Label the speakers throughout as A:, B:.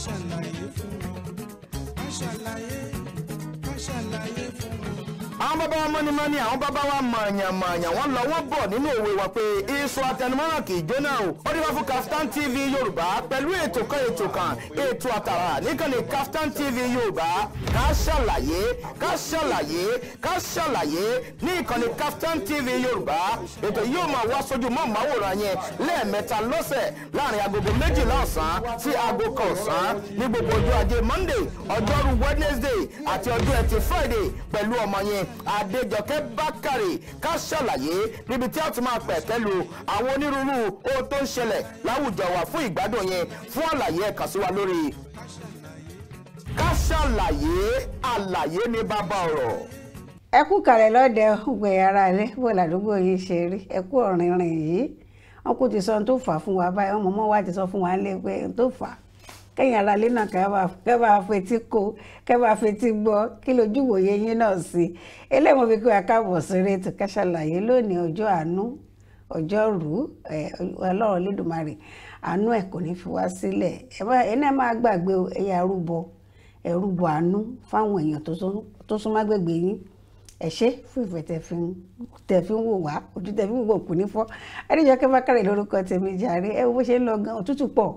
A: Ṣàlàyé fún wọn, ká ṣàlàyé, ká ṣàlàyé fún wọn.
B: Àwọn bàbá wa mọ́nímọ́ní, àwọn bàbá wa mọ̀ọ̀yàn-mọ̀ọ̀yàn, wọ́n lọ wọ́n bọ̀ nínú òwe wa pé iṣu atẹnumọ́ràn kì í jóná o. Ó dé wá fún Kaftan TV Yorùbá pẹ̀lú ètò kan, ètò kan, ètò àtàrà níkànnì Kaftan TV Yorùbá. Ká ṣàlàyé, ká ṣàlàyé, ká ṣàlàyé ní ìkànnì Kaftan TV Yorùbá. Ètò yóò máa wá sójú mọ́ màwòrán yẹn lẹ́ẹ̀mẹ́ta lọ́sẹ̀, láàrin agogo 12 ọ̀sán sí aago 1 ọ̀sán, ní gbogbo ọjọ́ ajé Monday, ọjọ́rú Wednesday àti ọjọ́ ẹtì Friday, pẹ̀lú ọmọ yẹn Adéjọkẹ́ Bákàrè. Ká ṣàlàyé, níbi tí a ti máa pẹ̀kẹ́ lu àwọn onírúurú ohun tó ń ṣẹlẹ̀ láwùjọ wa fún ìgbádùn yẹn. Fún àlàyé, ẹ kàn sí wa lórí Ká Ṣàlàyé. Àlàyé ní bàbá ọ̀rọ̀.
C: Ẹ kú kàlẹ̀ lọ́dẹ ògbẹ̀ ara ilé. Bó làdúgbò yìí ṣe rí? Ẹ kú ọ̀rìnrìn yìí. Wọn kò ti sọ ohun tó fà á fún wa báyìí. Wọn mọ̀mọ́ wa ti sọ fún wa lé pé ohun tó fà á, kẹ́yìn ara ilé náà kẹ́ bá fetí kó, kẹ́ bá fetí gbọ́, kí lójú wòye yín náà sí. Eléyìí mo fi kí wa káàbọ̀ sórí ètò Ká Ṣàlàyé lónìí, ọjọ́ àánú, ọjọ́rú. Ọlọ́run Lédùmarè, àánú ẹ̀ kò ní fi wá sílẹ̀. Ẹ náà máa gbàgbé ẹ̀yà rúbọ, ẹ̀rúbọ àánú fáwọn èèyàn tó súnmọ́ agbègbè yín. Ẹ ṣé fún ìfẹ́ tẹ́ fi ń wò wá, ojú tẹ́ fi ń wò kò ní fọ́. Adéjọkẹ́ Bákàrè lórúkọ tèmi jàre. Ẹ wo bó ṣe ń lọ gan, òtútù pọ̀,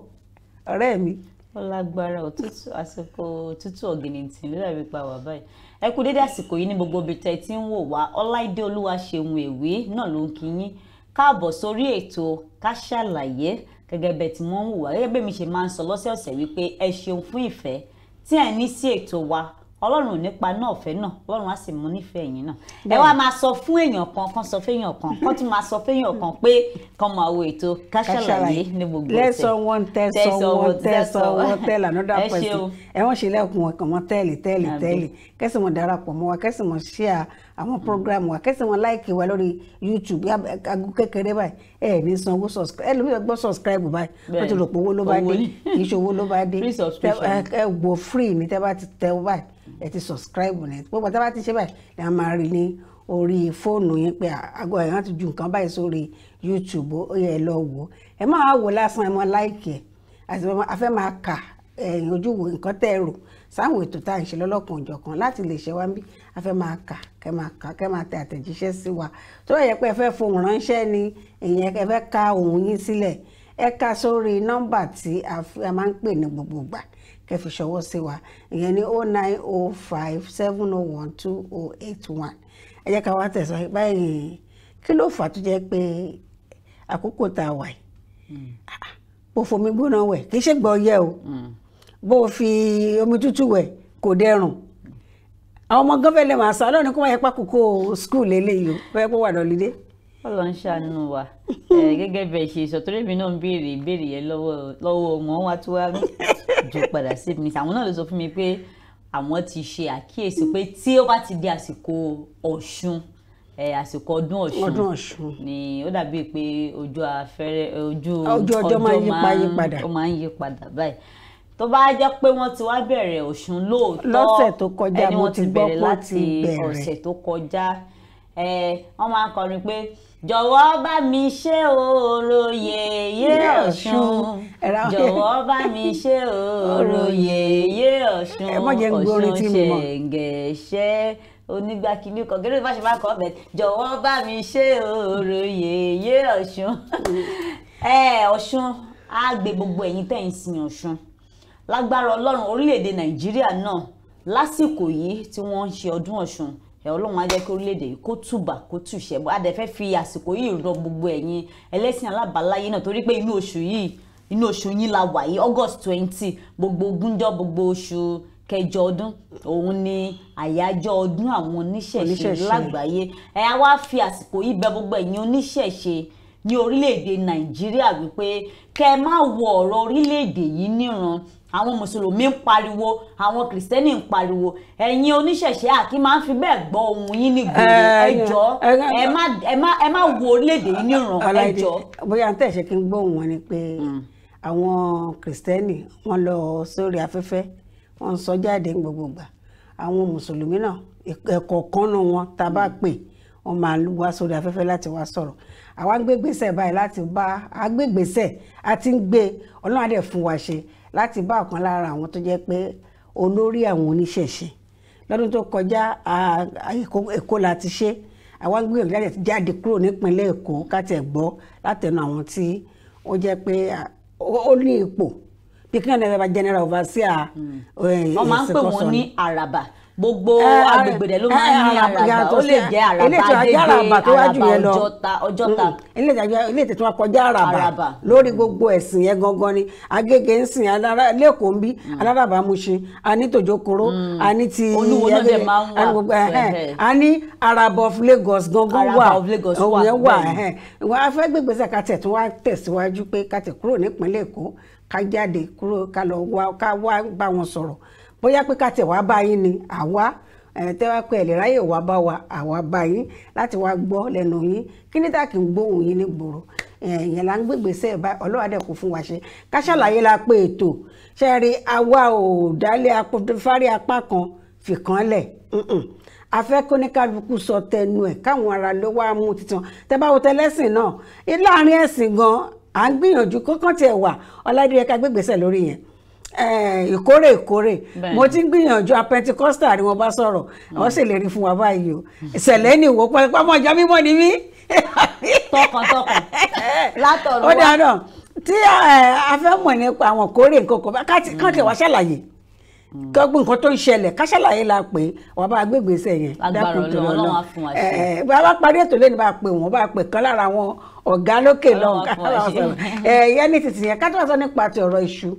C: ọ̀rẹ́ mi.
D: Ó lágbára òtútù, àsìkò òtútù ọ̀gìnìntìn ló dàbí pa wà báyìí. Ẹ kú dédé àsìkò yìí ní gbogbo ibi tẹ́ ti ń wò wá. Ọláìdé Olúwaṣeun Èwe náà ló ń kí yín káàbọ̀ sórí ètò Ká Ṣàlàyé. Gẹ́gẹ́ bẹ́ẹ̀ tí wọ́n ń wò wá, gẹ́gẹ́ bẹ́ẹ̀ mi ṣe máa ń sọ lọ́sẹ̀ọ̀sẹ̀ wípé ẹ ṣeun fún ìfẹ́ tí ẹ ní sí ètò wa. Ọlọ́run ò nípa náà ọ̀fẹ́ náà, Ọlọ́run á sì mú nífẹ̀ẹ́ yín náà. Ẹ wá máa sọ fún èèyàn kan, kan sọ fún èèyàn kan, kan tún máa sọ fún èèyàn kan pé kán máa wo ètò Ká Ṣàlàyé ní gbogbo ọ̀sẹ̀.
C: Let someone tell someone, tell someone, tell another person. Ẹ wọ́n ṣe lẹ́kùn ọkàn mọ́ tẹ́lì tẹ́lì tẹ́lì, kẹ́sì mọ́ darapọ̀ mọ́ wa, kẹ́sì mọ́ share àwọn program wa, kẹ́sì mọ́ like wa lórí YouTube. Aago kékeré báyìí, ẹ ní sanwó subscribe. Ẹ lómi gbọ́ subscribe báyìí, wọ́n ti rò pé owó ló bá dé. Kì í ṣe owó ló bá dé. Ẹ gbọ́, free ní. Tẹ́ bá ti tẹ báyìí, ẹ ti subscribe ní. Gbogbo tẹ́ bá ti ṣe báyìí ni a máa rí ní orí fóònù yín pé àgọ́ ẹ̀yàn ti ju nǹkan báyìí sórí YouTube, ó yẹ ẹ lọ wò ó. Ẹ máa wò lásán, ẹ mọ like ẹ, àti a fẹ́ máa kà ẹ̀yìn ojú wo nǹkan tẹ́ ẹ rò sáwọn ètò tá à ń ṣe lọ́lọ́kan òjọ̀kan láti lè ṣe wá ń bí. A fẹ́ máa kà, kẹ́ máa kà, kẹ́ máa tẹ àtẹ̀jíṣẹ́ sí wa. Tó bá yẹ pé ẹ fẹ́ fohùn ránṣẹ́ ni, ìyẹn ẹ fẹ́ ka ohùn yín sílẹ̀, ẹ ká sórí nọ́mbà tí a máa ń pè ní gbogbo ìgbà kẹ́ fi ṣọwọ́ sí wa. Ìyẹn ní 09057012081. Ẹ jẹ́ ká wá tẹ̀sán báyìí. Kí ló fà á tó jẹ́ pé àkókò tá a wà yìí, bó fomi gbóná wẹ̀, kì í ṣe gbọ́ yẹ o, bó fi omi tútù wẹ̀, kò dẹrùn? Àwọn ọmọ gọ́fẹ̀ lè máa sá lónìí kó máa yẹ pákòkò school eléyìí o, fẹ́ kó wà lọ́lídé.
D: Ọlọ́run ṣàánú wa. Gẹ́gẹ́ bẹ́ẹ̀ ṣe sọ, torí èmi náà ń béèrè ìbéèrè yẹn lọ́wọ́ wọn, wá tó wá jù padà sí mi. Àwọn náà ló sọ fún mi pé àwọn ti ṣe àkíyèsí pé tí ó bá ti di àsìkò Ọ̀ṣun, àsìkò ọdún Ọ̀ṣun ni ó dàbí pé ojú afẹ́rẹ́, ojú
C: ọjọ́ máa ń yí padà.
D: Ó máa ń yí padà báyìí. Tó bá jẹ́ pé wọ́n ti wá bẹ̀rẹ̀ Ọ̀ṣun lóòótọ́.
C: Lọ́sẹ̀ tó kọjá
D: ẹni
C: mo
D: wọ́n
C: ti
D: ti
C: gbọ́
D: bẹ̀rẹ̀
C: pé ó
D: láti
C: ti bẹ̀rẹ̀.
D: Ọ̀sẹ̀ tó kọjá, wọ́n máa ń kọrin pé jọ̀wọ́ bá mi ṣe orò yèyé Ọ̀ṣun, jọ̀wọ́ bá mi ṣe orò yèyé Ọ̀ṣun.
C: Ẹ má jẹ́ ń gbọ́ orin tí mi mọ̀.
D: Ọ̀ṣun ṣẹ̀ǹgẹ̀ṣẹ́ onígbàkíní kan gẹ́gẹ́ bá ṣe máa kọ́ ọ̀bẹ, jọ̀wọ́ bá mi ṣe orò yèyé Ọ̀ṣun. Ọ̀ṣun á gbé gbogbo ẹ̀yin tẹ́ ń sin Ọ̀ṣun lágbára Ọlọ́run. Orílẹ̀-èdè Nàìjíríà náà, lásìkò yìí tí wọ́n ń ṣe ọdún Ọ̀ṣun ẹ, Ọlọ́run á jẹ́ kí orílẹ̀-èdè yìí kó tùbà, kó tùṣẹ́. A dẹ̀ fẹ́ fi àsìkò yìí rọ gbogbo ẹ̀yin ẹlẹ́sìn alábàáláyé náà, torí pé inú oṣù yìí, inú oṣù yín la wà yìí, August 20, gbogbo ogúnjọ́ gbogbo oṣù kẹjọ ọdún, òun ni àyájọ́ ọdún àwọn oníṣẹ̀ṣe
C: Oníṣẹ̀ṣe.
D: lágbàáyé. Ẹ á wá fi àsìkò yìí bẹ̀ gbogbo ẹ̀yin oníṣẹ̀ṣe ní orílẹ̀-èdè Nàìjíríà wípé kẹ́ ẹ má wo ọ̀rọ̀ orílẹ̀-èdè yìí níran. Àwọn mùsùlùmí ń pariwo, àwọn kìrìsìtẹ́nì ń pariwo, ẹ̀yin oníṣẹ̀ṣe àkí máa ń fi bẹ́ẹ̀ gbọ́ ohùn yín ní gbòòrò. Ẹ jọ̀ọ́, ẹ má wo orílẹ̀-èdè yìí níran, ẹ jọ̀ọ́.
C: Bóyá n tẹ̀sẹ̀ kí n gbóhùn wọn ni pé àwọn kìrìsìtẹ́nì, wọ́n lọ sórí afẹ́fẹ́, wọ́n ń sọ jáde ní gbogbo ìgbà. Àwọn mùsùlùmí náà, ẹ̀kọ̀ọ̀kan náà wọn tá a bá pè, wọ́n máa wá sórí afẹ́fẹ́ láti wá sọ̀rọ̀. Àwa ń gbé gbèsè báyìí láti bá a gbé gbèsè, a ti ń gbé. Ọlọ́run á dẹ̀ fún wa ṣe. láti bá ọ̀kan lára àwọn tó jẹ́ pé olórí àwọn oníṣẹ̀ṣe lọ́dún tó kọjá Èkó la ti ṣe. Àwa ń gbìyànjú láti jáde kúrò nípínlẹ̀ Èkó ká tiẹ̀ gbọ́ látẹnu àwọn tí ó jẹ́ pé ó ní ipò bí kí náà bá general overseer.
D: Wọ́n máa ń pè wọ́n ní àràbà. Gbogbo agbègbè rẹ̀ ló máa ń ní àràbà. Ó lè jẹ́ àràbà Agége, àràbà Ọjọ́ta.
C: Ilé ètò wa kọjá àràbà lórí gbogbo ẹ̀sìn yẹn gangan ni Agége ń sìn lẹ́kọ̀ọ́ ń bí aláràbà Mushin, a ní tòjókòrò, a ní ti
D: Olúwo náà dẹ̀ máa ń wà,
C: a ní Àràbà of Lagos gangan wà, òun yẹn wà. Wọ́n á fẹ́ gbégbèsè ká tẹ̀ tún wá tẹ̀síwájú pé ká tẹ̀ kúrò nípínlẹ̀ Èkó, ká jáde kúrò, ká lọ wá, ká wá bá wọn sọ̀rọ̀. Bóyá pé ká tẹ̀ wá bá yín ni àwa tẹ́ wá pé ẹ lè ráyè wá bá wa, àwa bá yín láti wá gbọ́ lẹ́nu yín kí ní tá kì í gbóhùn yín ní gbòòrò. Ìyẹn là ń gbégbèsè bá Ọlọ́run dẹ̀ kó fún wa ṣe. Ká ṣàlàyé la pé ètò ṣe rí àwa ò dálé fárí apá kan fìkan lẹ̀. A fẹ́ kó ní kálukú sọ tẹnu ẹ̀ káwọn ará ló wá mú titan. Tẹ́ bá wo tẹlẹ́sìn náà láàrin ẹ̀sìn gan à ń gbìyànjú kọ́kàn tiẹ̀ wà Ọládìrẹ́ ká gbégbèsè lórí yẹn. Ìkórè ìkórè mo ti ń gbìyànjú a Pentecostal ni wọ́n bá sọ̀rọ̀ wọ́n ṣèlérí fún wa báyìí o. Ìṣẹ̀lẹ̀ ni ìwò pọmọ ìjọ mímọ́ ni mí.
D: Tọkàntọkàn látọ̀run
C: wá. Ó dáná tí a fẹ́ mọ̀ nípa àwọn ìkórè nǹkan kan kán tẹ̀ wá ṣàlàyé kọ́gbọ́n nǹkan tó ń ṣẹlẹ̀ ká ṣàlàyé la pé wàá bá gbégbèsè yẹn.
D: Agbára Ọlọ́run á fún wa ṣe.
C: Bá a parí ètò lẹ́nu bá a pè wọ́n bá a pè kán lára àwọn ọ̀gá lókè lọ́hùn ká ní títì yẹn ká tó wá sọ nípa ti ọ̀rọ̀ iṣu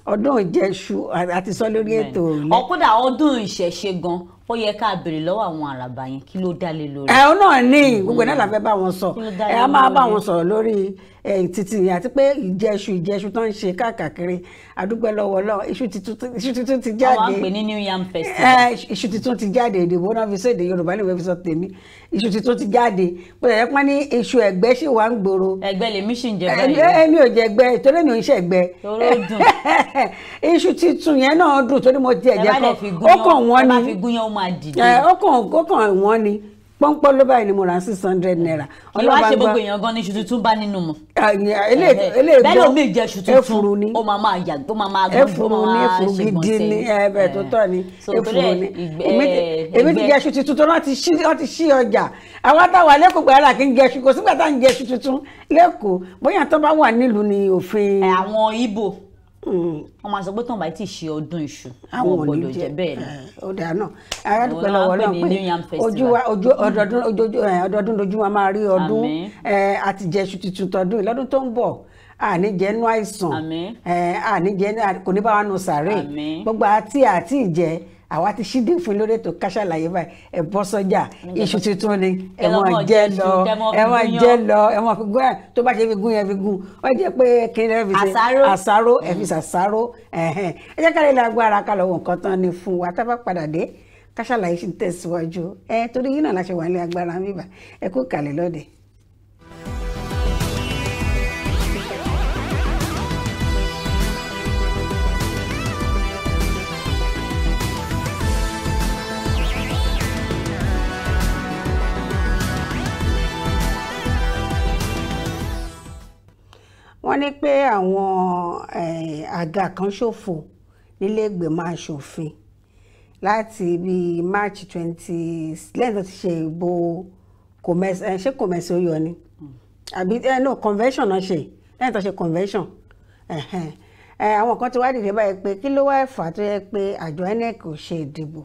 C: ọdún ìjẹṣu àti sọ lórí ètò ilé.
D: Ọ̀kúdà ọdún ìṣẹ̀ṣe gan ó yẹ ká béèrè lọ́wọ́ àwọn àràbà yẹn kí ló dá lé lórí.
C: Ẹ ọ náà ní gbogbo náà la fẹ́ bá wọn sọ. Ẹ á máa bá wọn sọ̀rọ̀ lórí títì yẹn àti pé ìjẹṣu ìjẹṣu tó ń ṣe káàkiri àdúgbò lọ́wọ́ lọ́wọ́ iṣu tuntun ti jáde.
D: Àwọn à ń pè ní New Yam Festival.
C: Iṣu tuntun ti jáde ìdìbò náà fi séde Yorùbá ní ìwé fi sọ tèmi iṣu tuntun ti jáde bó ṣe yẹ pé ní iṣu ẹ̀gbẹ́ ṣì wà ń gbòòrò.
D: Ẹ̀gbẹ́ lèmi ṣì ń jẹ báyìí.
C: Èmi ò jẹ ẹ̀gbẹ́ torí mi ò ń ṣẹ̀gbẹ́.
D: Toró dùn.
C: Iṣu tuntun yẹn náà dùn torí mo ti ẹ̀jẹ̀ kan ó kàn wọ́n ni
D: ẹ bá fi gúnyán ó máa dìde.
C: Ó kàn wọ́n ni pọ́npọ́n ló báyìí ni mo rà 600 naira.
D: Kí wá ṣe gbogbo èèyàn gan ní iṣu tuntun bá nínú mọ̀. Bẹ́ẹ̀ ló mi jẹ iṣu tuntun ó máa máa yàgbó ó máa máa gbọ́n ó máa máa ṣe
C: efuru gidi ni ẹbẹ tó tọ́ ni efuru ni. Èmi ti jẹ iṣu tuntun tó wọ́n ti ṣí ọjà. Àwa táwa lẹ́kọ̀ọ́ gbàrà kí n jẹ iṣu kò sígbà tá à ń jẹ iṣu tuntun lẹ́kọ̀ọ́ bóyá tó bá wà nílùú ni òfin.
D: Àwọn Ìgbò wọ́n máa sọ pé tán bá ti ṣe ọdún iṣu àwọn gbọ́dọ̀ jẹ bẹ́ẹ̀ ni.
C: Ó dáa náà aládùúgbò lọ́wọ́ náà pé ojú wa ojú ọdọọdún lójú wa máa rí ọdún àti jẹ iṣu tuntun tọdún lọ́dún tó ń bọ̀ àní jẹ inú àìsàn àní jẹ kò ní bá wa nù sàárè gbogbo àti àti ìjẹ àwa ti ṣídìí fún lórí ètò Ká Sálàyé báyìí. Ẹ bọ́ sọ́jà iṣu tuntun ni ẹ máa jẹ lọ ẹ máa jẹ lọ ẹ máa fi gún ẹ tó bá ṣe fi gún yẹn fi gún ó jẹ́ pé kí ni ẹ fi ṣe àsáró ẹ fi ṣàsáró. Ẹ jẹ́ ká lè lágbára ká lọ wọ nǹkan tán ni fún wa tá bá padà dé Ká Sálàyé ṣì ń tẹ̀síwájú ẹ torí yín náà la ṣe wà ní agbára ń bíbà ẹ kú kàlẹ̀ lọ́dẹ. Wọ́n ní pé àwọn àga kan ṣòfò nílé ìgbìmọ̀ aṣòfin láti bíi March 20 lẹ́yìn tó ti ṣe ìbò ṣé kòmẹ́sì ó yọ ni àbí no convention náà ṣe lẹ́yìn tó ṣe convention. Àwọn kan ti wá dìde báyìí pé kí ló wá fà tó yẹ pé àjọ INEC ò ṣe ìdìbò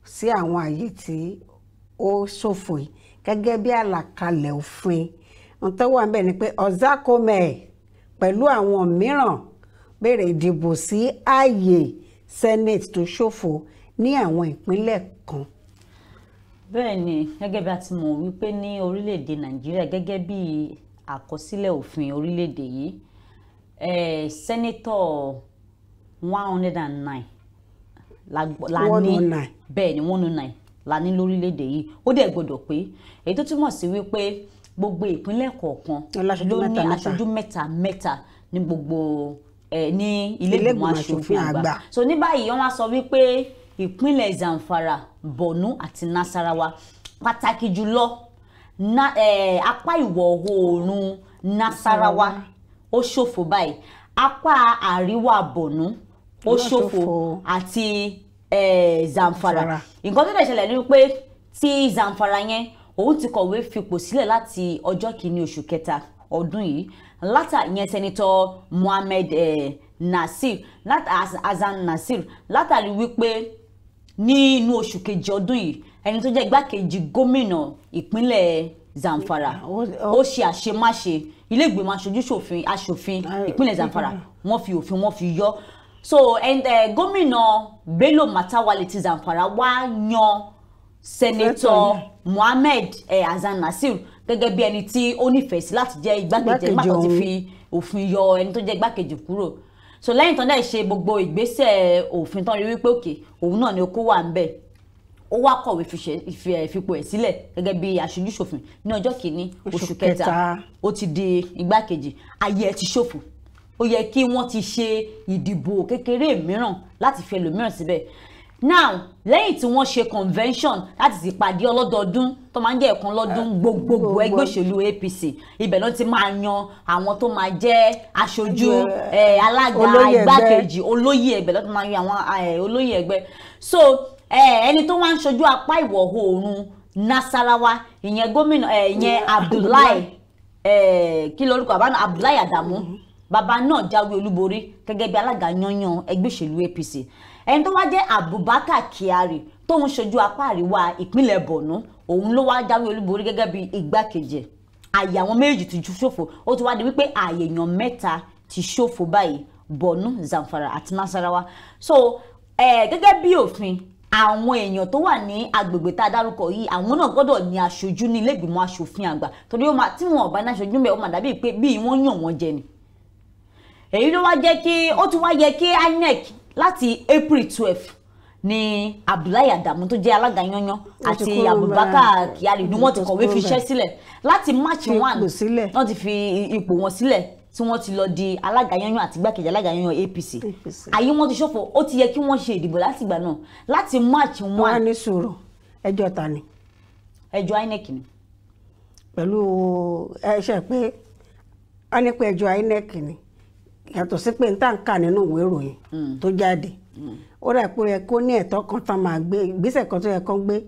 C: sí àwọn àyè tí ó ṣòfò yìí gẹ́gẹ́ bí àlàkalẹ̀ òfin. Ohun tó wà níbẹ̀ ni pé Ozekhome pẹ̀lú àwọn mìíràn béèrè ìdìbò sí ààyè Senate tó ṣòfò ní àwọn ìpínlẹ̀ kan.
D: Bẹ́ẹ̀ ni gẹ́gẹ́ bí a ti mọ̀ wípé ní orílẹ̀-èdè Nàìjíríà gẹ́gẹ́ bí àkọsílẹ̀ òfin orílẹ̀-èdè yìí sẹ́nẹ́tọ̀ 109 la ní bẹ́ẹ̀ ni 109 la ní lórílẹ̀-èdè yìí ó dẹ̀ gbọ́dọ̀ pé èyí tó túmọ̀ sí wípé gbogbo ìpínlẹ̀ kọ̀ọ̀kan ló ní aṣojú mẹ́ta mẹ́ta ní gbogbo ní ilé ìgbìmọ̀ aṣòfin àgbà. So ní báyìí wọ́n wá sọ wípé ìpínlẹ̀ Zamfara, Borno àti Nasarawa pàtàkì jùlọ apá ìwọ̀ oòrùn Nasarawa ó ṣòfò báyìí. Apá àríwá Borno ó ṣòfò àti Zamfara. Nǹkan tó dẹ̀ ṣẹlẹ̀ ni pé tí Zamfara yẹn, òun ti kọ̀wé fipò sílẹ̀ láti ọjọ́ kìíní oṣù kẹta ọdún yìí, látà ìyẹn Senator Mohammed Nasir Hasan Nasir, látàrí wípé ní inú oṣù kejì ọdún yìí, ẹni tó jẹ́ igbákejì gómìnà ìpínlẹ̀ Zamfara ó ṣe àṣemáṣe. Ilé ìgbìmọ̀ aṣojú-ṣòfin aṣòfin ìpínlẹ̀ Zamfara, wọ́n fi òfin, wọ́n fi yọ. So gómìnà Bello Matawalle ti Zamfara wá yan Senator Mohammed Hasan Nasir gẹ́gẹ́ bí ẹni tí ó nífẹ̀ẹ́ sí láti jẹ́ igbákejì, nígbà tó ti fi òfin yọ ẹni tó jẹ́ igbákejì kúrò. So lẹ́yìn tán dẹ̀ ṣe gbogbo ìgbésẹ̀ òfin tán, rí wípé òkè òun náà ni ó wà ń bẹ̀, ó wá kọ̀wé fipò ẹ̀ sílẹ̀ gẹ́gẹ́ bí aṣojú-ṣòfin ní ọjọ́ kìíní oṣù kẹta. Ó ti di igbákejì, ayé ẹ̀ ti ṣòfò. Ó yẹ kí wọ́n ti ṣe ìdìbò kékeré mìíràn láti fi ẹlòmíràn síbẹ̀. Now, lẹ́yìn tí wọ́n ṣe convention láti sì pàdé ọlọ́dọọdún tó máa ń jẹ́ ẹ̀kan lọ́dún gbogbogbò ẹgbẹ́ òṣèlú APC, ibẹ̀ ló ti máa yan àwọn tó máa jẹ́ aṣojú, alága, igbákejì, olóyè ẹgbẹ́, ló ti máa yan àwọn olóyè ẹgbẹ́. So ẹni tó wá ń ṣojú apá ìwọ̀ oòrùn Nasarawa, ìyẹn gómìnà, ìyẹn Abdullahi, kí lórúkọ àbá náà, Abdullahi Adamu, bàbá náà jáwé olúborí gẹ́gẹ́ bí alága yanyan ẹgbẹ́ òṣèlú APC. Ẹni tó wá jẹ́ Abubakar Kyari, tóun ṣojú apá àríwá ìpínlẹ̀ Borno, òun ló wá jáwé olúborí gẹ́gẹ́ bí igbákejì. Àyè àwọn méjì ti ṣòfò. Ó ti wá di wípé àyè èèyàn mẹ́ta ti ṣòfò báyìí: Borno, Zamfara àti Nasarawa. So gẹ́gẹ́ bí òfin, àwọn èèyàn tó wà ní agbègbè tá a dárúkọ yìí, àwọn náà gbọ́dọ̀ ní aṣojú ní ilé ìgbìmọ̀ aṣòfin àgbà, torí ó máa tí wọn ò bá ní aṣojú mẹ́, ó máa dàbí pé bí wọ́n yàn wọ́n jẹ ni. Èyí ló wá jẹ́ kí ó tún wá yẹ kí INEC láti April 12 ní Abdullahi Adamu tó jẹ́ alága yanyan àti Abubakar Kyari ni wọ́n ti kọ̀wé fi iṣẹ́ sílẹ̀ láti March 1. Wọ́n ti fi ipò wọn sílẹ̀ tí wọ́n ti lọ di alága yanyan àti igbákejì alága yanyan APC. Ayé wọn ti ṣòfò. Ó ti yẹ kí wọ́n ṣe ìdìbò láti ìgbà náà, láti March 1.
C: Wọ́n á ní sùúrù, ẹjọ́ ta ni?
D: Ẹjọ́ INEC ni.
C: Pẹ̀lú ẹṣẹ pé wọ́n ní pé ẹjọ́ INEC ni, yàtọ̀ sí pé n tá n kà nínú ìwé ìròyìn tó jáde, ó rà pé ó yẹ kó ní ẹ̀tọ́ kan tán máa gbé ìgbésẹ̀ kan tó yẹ kán gbé,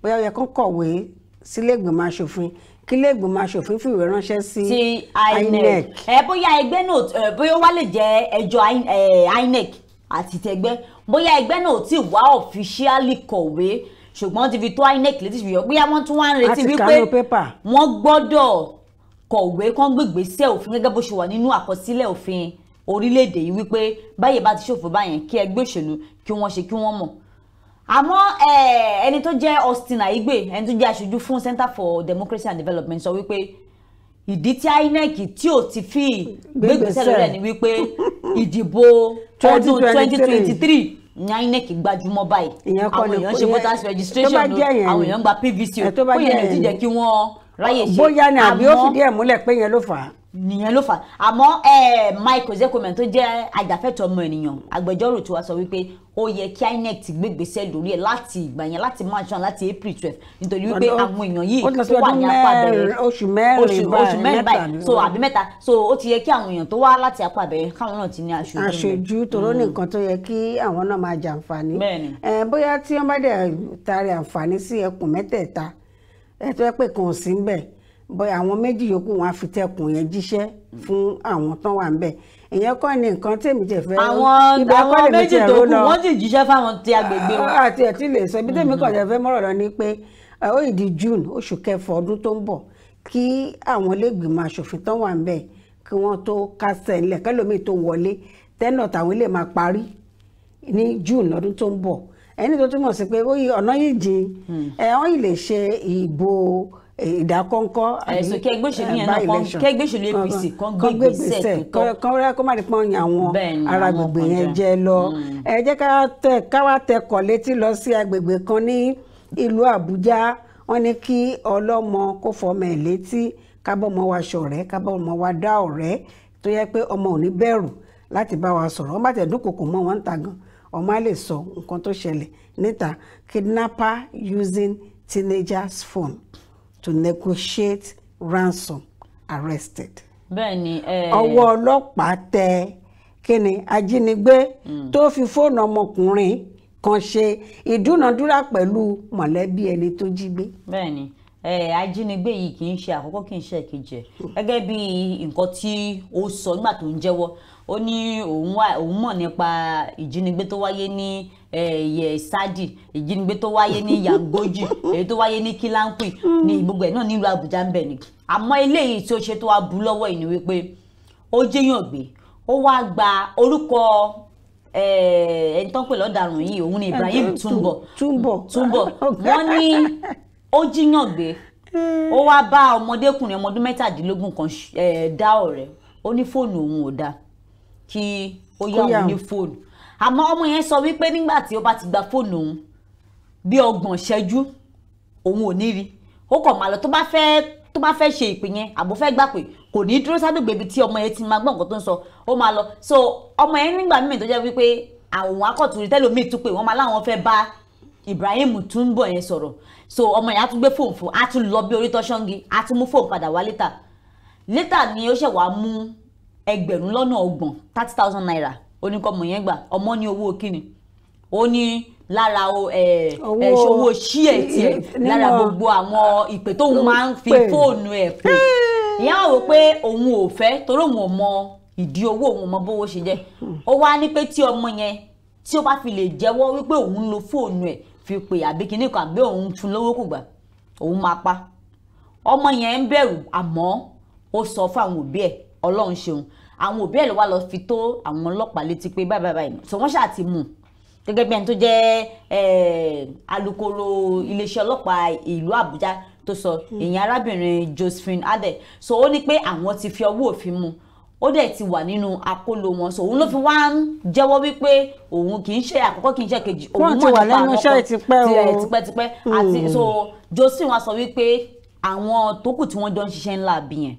C: bóyá ó yẹ kán kọ̀wé sílé ìgbìmọ̀ aṣòfin, kí ilé ìgbìmọ̀ aṣòfin fìwé ránṣẹ́ sí INEC.
D: Ẹ bóyá ẹgbẹ́ náà, bóyá ó wá lè jẹ́ ẹjọ́ INEC àti tẹgbẹ́, bóyá ẹgbẹ́ náà ò tí wá officially kọ̀wé, ṣùgbọ́n ti fi tó INEC létí, ṣùgbọ́n bóyá wọ́n tún wá ń retí wípé wọ́n gbọ́dọ̀ kọ̀wé kán gbégbèsè òfin gẹ́gẹ́ bó ṣe wà nínú àkọsílẹ̀ òfin orílẹ̀-èdè yìí, wípé báyìí bá ti ṣòfò báyẹn, kí ẹgbẹ́ òṣèlú kí wọ́n ṣe kí wọ́n mọ̀. Àmọ́ ẹni tó jẹ́ Austin Aigbe, ẹni tó jẹ́ aṣojú fún Center for Democracy and Development, sọ wípé ìdí tí INEC tí ò ti fi gbégbèsè lórí ẹ̀ ni wípé ìdìbò ọdún 2023 ní INEC gbajúmọ̀ báyìí. Àwọn èèyàn ṣe voters registration, àwọn èèyàn gba PVC, ó yẹn lè ti jẹ́ kí wọ́n ráyè ṣe.
C: Bóyá ni àbí ó fìdí ẹ̀ múlẹ̀ pé yẹn ló fà á.
D: Nìyẹn ló fà á. Àmọ́ Mike Ozekhome tó jẹ́ ajàfẹ́tọ̀ọ́ ọmọ ènìyàn, agbẹjọ́rò tó wá sọ wípé ó yẹ kí INEC ti gbégbèsè lórí ẹ̀ láti ìgbà yẹn, láti March 1, láti April 12, nítorí wípé àwọn èèyàn yìí tó wà ní apá abẹ́rẹ́
C: oṣù mẹ́rin
D: báyìí, so àbí mẹ́ta, so ó ti yẹ kí àwọn èèyàn tó wá láti apá abẹ́rẹ́ káwọn náà ti ní aṣojú.
C: Aṣojú tòró ní nǹkan tó yẹ kí àwọn náà máa jàǹfààní. Bóyá tí wọ́n bá dẹ̀ taari àǹfààní sí ẹkùn mẹ́tẹ̀ẹ̀ta ẹ tó yẹ pé kan ò sí ń bẹ̀, bóyá àwọn méjì yòókù wọn á fi tẹkùn yẹn jíṣẹ́ fún àwọn tán wà ń bẹ̀. Ìyẹn kọ́ ni nǹkan tèmi jẹ fẹ́.
D: Àwọn méjì tó kù wọ́n sì jíṣẹ́ fáwọn ti agbègbè wọn.
C: Àti ẹ̀ tí lè sọ ibi tèmi kàn jẹ fẹ́ mọ́rọ̀ lọ ni pé ó ìdí June, oṣù kẹfà ọdún tó ń bọ̀, kí àwọn ilégbìmọ̀ aṣòfin tán wà ń bẹ̀ kí wọ́n tó kásẹ̀ ńlẹ̀, kẹ́lòmíì tó wọlé, tẹ́nà tàwọn ilé máa parí ní June lọ́dún tó ń bọ̀. Ẹni tó túmọ̀ sí pé ọ̀nà yìí jìn, wọ́n yìí lè ṣe ìbò ìdákọ́ńkọ́.
D: Ẹ̀sùn kí ẹgbẹ́ òṣèlú yẹn náà, kí ẹgbẹ́ òṣèlú APC kan gbégbèsè tó tọ́,
C: kán kó má di pọ́n yan àwọn ará agbègbè yẹn jẹ lọ. Ẹ jẹ́ ká wá tẹkọ̀ létí lọ sí agbègbè kan ní ìlú Àbújá. Wọ́n ní kí ọlọ́mọ kó fọmọ ẹ̀ létí, kábọ́mọ wa ṣọ̀rẹ́, kábọ́mọ wa dá ọ̀rẹ́ tó yẹ pé ọmọ ò ní bẹ̀rù láti bá wa sọ̀rọ̀. Wọ́n bá tẹ̀ dúnkòkò mọ́ wọn ń ta gan, ọmọ á lè sọ nǹkan tó ṣẹlẹ̀ níta. Kidnapper using teenager's phone to negotiate ransom arrested.
D: Bẹ́ẹ̀ni.
C: Ọwọ́ ọlọ́pàá tẹ kíni ajínigbé tó fi fóònù ọmọkùnrin kan ṣe ìdúnadúrà pẹ̀lú mọ̀lẹ́bí ẹni tó jí gbé.
D: Bẹ́ẹ̀ni, ajínigbé yìí kì í ṣe àkọ́kọ́, kì í ṣe èkejì ẹ̀. Gẹ́gẹ́ bí nǹkan tí ó sọ nígbà tó ń jẹ́wọ́, ó ní òun mọ̀ nípa ìjínigbé tó wáyé ní Yesadi, ìjínigbé tó wáyé ní Yangoji, èyí tó wáyé ní Kilankwi, ní gbogbo ẹ̀ náà nílùú Àbújá ń bẹ̀ ni. Àmọ́ eléyìí tí ó ṣe tó wá bu lọ́wọ́ yìí ni wípé ó jẹ́yàn gbé, ó wá gba orúkọ ẹni tó ń pè lọ́daràn yìí, òun ni Ibrahim Túnbọ̀. Wọ́n ní ó jíyàn gbé, ó wá bá ọmọdékùnrin ọmọ ọdún 17 kan dá ọ̀rẹ́, ó ní fóònù òun ò dáa kí ó yá òun ní fóònù. Àmọ́ ọmọ yẹn sọ wípé nígbà tí ó bá ti gba fóònù òun bí 30 ìṣẹ́jú òun ò ní rí, ó kàn máa lọ tó bá fẹ́ ṣe ìpè yẹn àbó fẹ́ gbà pé kò ní dúró sábẹ́gbẹ̀ ibi tí ọmọ yẹn ti máa gbọ́ nǹkan tó ń sọ, ó máa lọ. So ọmọ yẹn nígbà míì tó jẹ́ wípé àwọn akọ̀tún tẹ́lómi tún pé wọ́n máa láwọn fẹ́ bá Ibrahim Túnbọ̀ yẹn sọ̀rọ̀. So ọmọ yẹn á tún gbé fóònù fún, á tún lọ bí orí tọ́ṣọ́ngi, á tún mú fóònù padà wá létà. Létà ni ó ṣẹ̀ wá mú 30,000 30,000 naira oníkọ́mọ yẹn gbà. Ọmọ ní owó kíni, ó ní lára owó ṣí ẹ̀ tiẹ̀ lára gbogbo àwọn ìpè tóun máa ń fi fóònù ẹ̀ pè. Ìyá wò pé òun ò fẹ́ torí òun ò mọ ìdí owó, òun ò mọ bówó ṣe jẹ́. Ó wá ní pé tí ọmọ yẹn tí ó bá fi lè jẹ́wọ́ wípé òun lo fóònù ẹ̀ fi pè àbí kinní kan àbí òun fún lówó kò gbà, òun máa pa. Ọmọ yẹn ń bẹ̀rù, àmọ́ ó sọ fún àwọn òbí ẹ̀. Ọlọ́run ṣeun, àwọn òbí ẹ̀ ló wá lọ fi tó àwọn ọlọ́pàá létí pé báyìí báyìí. So wọ́n ṣáà ti mú un gẹ́gẹ́ bí ẹni tó jẹ́ alukoro iléeṣẹ́ ọlọ́pàá ìlú Àbújá tó sọ, ìyẹn arábìnrin Josephine Adeh. So ó ní pé àwọn ti fi ọwọ́ òfin mú, ó dẹ̀ ti wà nínú akóló wọn. So òun ló fi wá ń jẹ́wọ́ wípé òun kì í ṣe àkọ́kọ́, kì í ṣe kejì, òun mọ̀ nípa àwọn kan tipẹ́tipẹ́. Àti so Josephine wá sọ wípé àwọn tó kù tí wọ́n jọ ń ṣiṣẹ́ ńlá bí yẹn,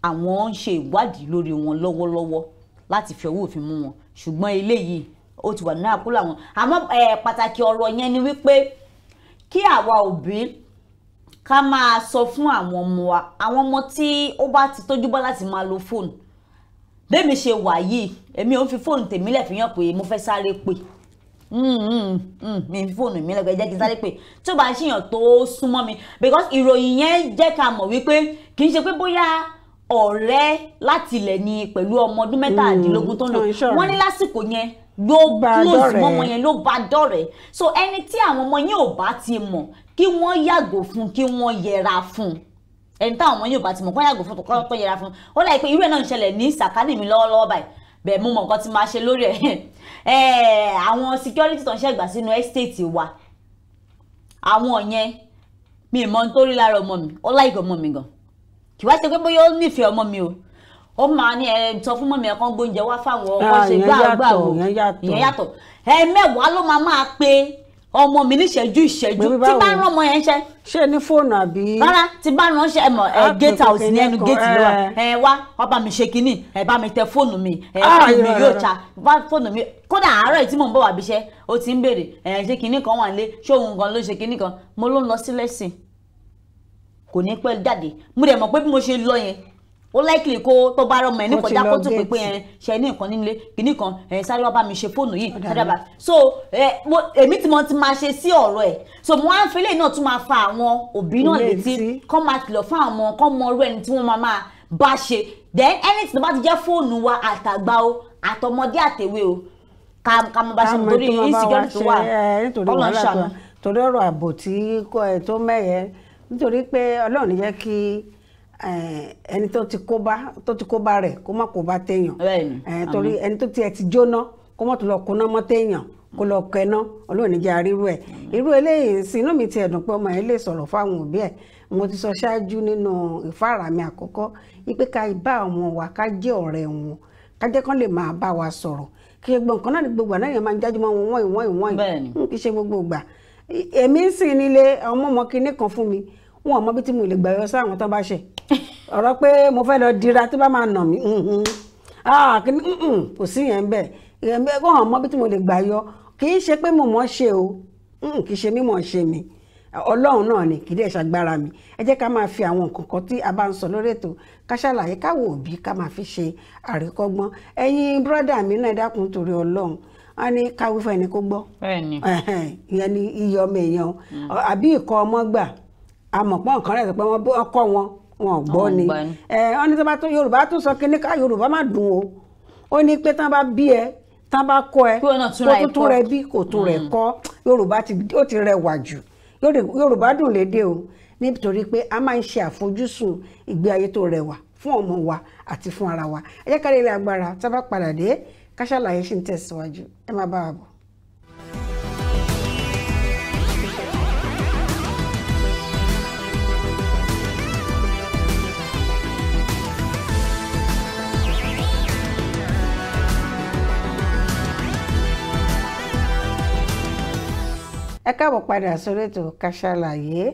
D: àwọn ń ṣe ìwádìí lórí wọn lọ́wọ́lọ́wọ́ láti fi ọwọ́ òfin mú wọn, ṣùgbọ́n eléyìí ó ti wà nínú àkóló àwọn. Àmọ́ pàtàkì ọ̀rọ̀ yẹn ni wípé kí àwa òbí ká máa sọ fún àwọn ọmọ wa, àwọn ọmọ tí ó bá ti tójú bọ́ láti máa lo fóònù. Bẹ́ẹ̀mi ṣe wà yìí, èmi ò ń fi fóònù tèmi lẹ̀ fi hàn pé mo fẹ́ sáré pè. Mi fi fóònù mi lẹ́gbẹ̀ẹ́ jẹ́ kí n sáré pè tí ó bá ṣèyàn tó súnmọ́ mi, because ìròyìn yẹn jẹ́ ká mọ̀ wípé kì í ṣe pé bóyá ọ̀rẹ́ láti ilẹ̀ ni pẹ̀lú ọmọ ọdún 17 tó ń lò. Wọ́n ní lásìkò yẹn ló close mọ́ wọn yẹn ló bá dọ̀rẹ́. So ẹni tí àwọn ọmọ yẹn ò bá ti mọ̀ kí wọ́n yàgò fún, kí wọ́n yẹra fún. Ẹni táwọn ọmọ yẹn ò bá ti mọ̀ kó yàgò fún, kó yẹra fún. Ó láì pé irú ẹ̀ náà ń ṣẹlẹ̀ ní sàkánì mi lọ́wọ́lọ́wọ́ báyìí, bẹ́ẹ̀ mo mọ̀ nǹkan tí máa ṣe lórí ẹ̀. Àwọn security tó ń ṣẹ̀gbà sínú estate wa, àwọn yẹn mi mọ̀ nítorí lára ọmọ mi, ó láìpẹ́ ọmọ mi gan. Kì wá ṣe pé bóyá ó nífẹ̀ẹ́ ọmọ mi o, ó máa ní ẹ sọ fún mọ́mi ẹ kán gbóúnjẹ wá fáwọn ọkọ ṣe gbàgbà o, ìyẹn yàtọ̀. 10 ló máa pe ọmọ mi níṣẹ́jú ìṣẹ́jú tí bá rán ọmọ yẹn ṣe.
C: Ṣé ní fóònù àbí.
D: Rárá, tí bá rán ṣe ẹ mọ̀ ẹ gate house ní ẹnu gate ló wà. Ẹ wá wá bá mi ṣe kínní, ẹ bá mi tẹ fóònù mi, ẹ fóònù mi yóò ta bá fóònù mi. Kódà àárọ̀ tí mò ń bọ̀ wá bíṣẹ́, ó ti ń béèrè ẹ ṣé kínní kan wà nílé, ṣé òun gan ló ṣe kínní kan. Mo ló ń lọ sí lẹ́sìn, kò ní pẹ́ jáde. Mo dẹ̀ mọ̀ pé bí mo ṣe lọ yẹn, ó likely kó tó bá rọmọ ẹ ní kọjá kó tún pé ẹ ṣe ní nǹkan nílé kìíní kan, ẹ sáré wá bá mi ṣe fóònù yìí, sáré bá. So èmi tí mo ti máa ṣe sí ọ̀rọ̀ ẹ̀. So mo wá ń fi eléyìí náà tún máa fa àwọn òbí náà létí, kọ́ máa kìlọ̀ fún àwọn kọ́ mọ irú ẹni tí wọ́n máa bá ṣe. Then anything tó bá ti jẹ́ fóònù wa, àtàgbà o, àtọmọdé àtèwe o, ká mọ bá ṣe torí insecurity tó wà. Ọlọ́run ṣàánú.
C: Torí ọ̀rọ̀ ààbò tí tó mẹ́yẹ, nítorí pé Ọlọ́run jẹ́ kí ẹni tó ti kó bá rẹ̀ kó má kó bá téèyàn, torí ẹni tó tiẹ̀ ti jóná kó má tó lọ kóná mọ́ téèyàn, kó lọ kẹná. Ọlọ́run jẹ́ àrírú ẹ̀. Irú eléyìí sí inú mi ti ẹ̀dùn pé ọmọ yẹn lè sọ̀rọ̀ fáwọn òbí ẹ̀. Mo ti sọ ṣáájú nínú ìfáàrà mi àkọ́kọ́ wípé ká bá ọmọ wa, ká jẹ́ ọ̀rẹ́ wọn, ká jẹ́ kán lè máa bá wa sọ̀rọ̀. Kí gbogbo nǹkan náà ní gbogbo àná yẹn máa ń jájú mọ́ wọn wọ́n ìwọ̀n, kì í ṣe gbogbo ìgbà. Èmi ń sìn nílé ọmọ ọmọ kinní kan fún mi, wọn ò mọ bí tí mo lè gbà yọ sáwọn tó bá ṣe ọ̀rọ̀ pé mo fẹ́ lọ dira tó bá máa nà mí, kò sí yẹn bẹ́ẹ̀. Wọn ò mọ bí tí mo lè gbà yọ. Kì í ṣe pé mo mọ̀ ṣe o, kì í ṣe mímọ̀ ṣe mi. Ọlọ́run náà ni, kì í dẹ̀ ṣàgbára mi. Ẹ jẹ́ ká máa fi àwọn nǹkan kan tí a bá ń sọ lórí ètò ká ṣàlàyé, káwọ òbí ká máa fi ṣe àríkọ́gbọ́n. Ẹ̀yin bírọ́dà mi náà, dákun torí Ọlọ́run, wọ́n ní káwí fún ẹni kó gbọ́. Ìyẹn ni iye ọmọ èèyàn àbí ìkọ́ ọmọ gbà. Àmọ̀pọ̀ nǹkan rẹ̀ pé wọ́n kọ́ wọn, wọn ò gbọ́ ni. Wọ́n ní tó Yorùbá tún sọ kíní ká Yorùbá má dùn o. Ó ní pé tán bá bí ẹ, tán bá kọ́ ẹ, kó tún rẹ bí kò tún rẹ kọ́. Yorùbá ó ti rẹwà jù. Yorùbá dùn lédè o, nítorí pé a máa ń ṣe àfojúsùn ìgbé ayé tó rẹwà fún ọmọ wa àti fún ara wa. Ẹ jẹ́ ká lè rí agbára tá a bá padà dé, ká ṣàlàyé ṣì ń tẹ̀síwájú. Ẹ má bá wa bọ̀. Ẹ káàbọ̀ padà sórí ètò Ká Sálàyé.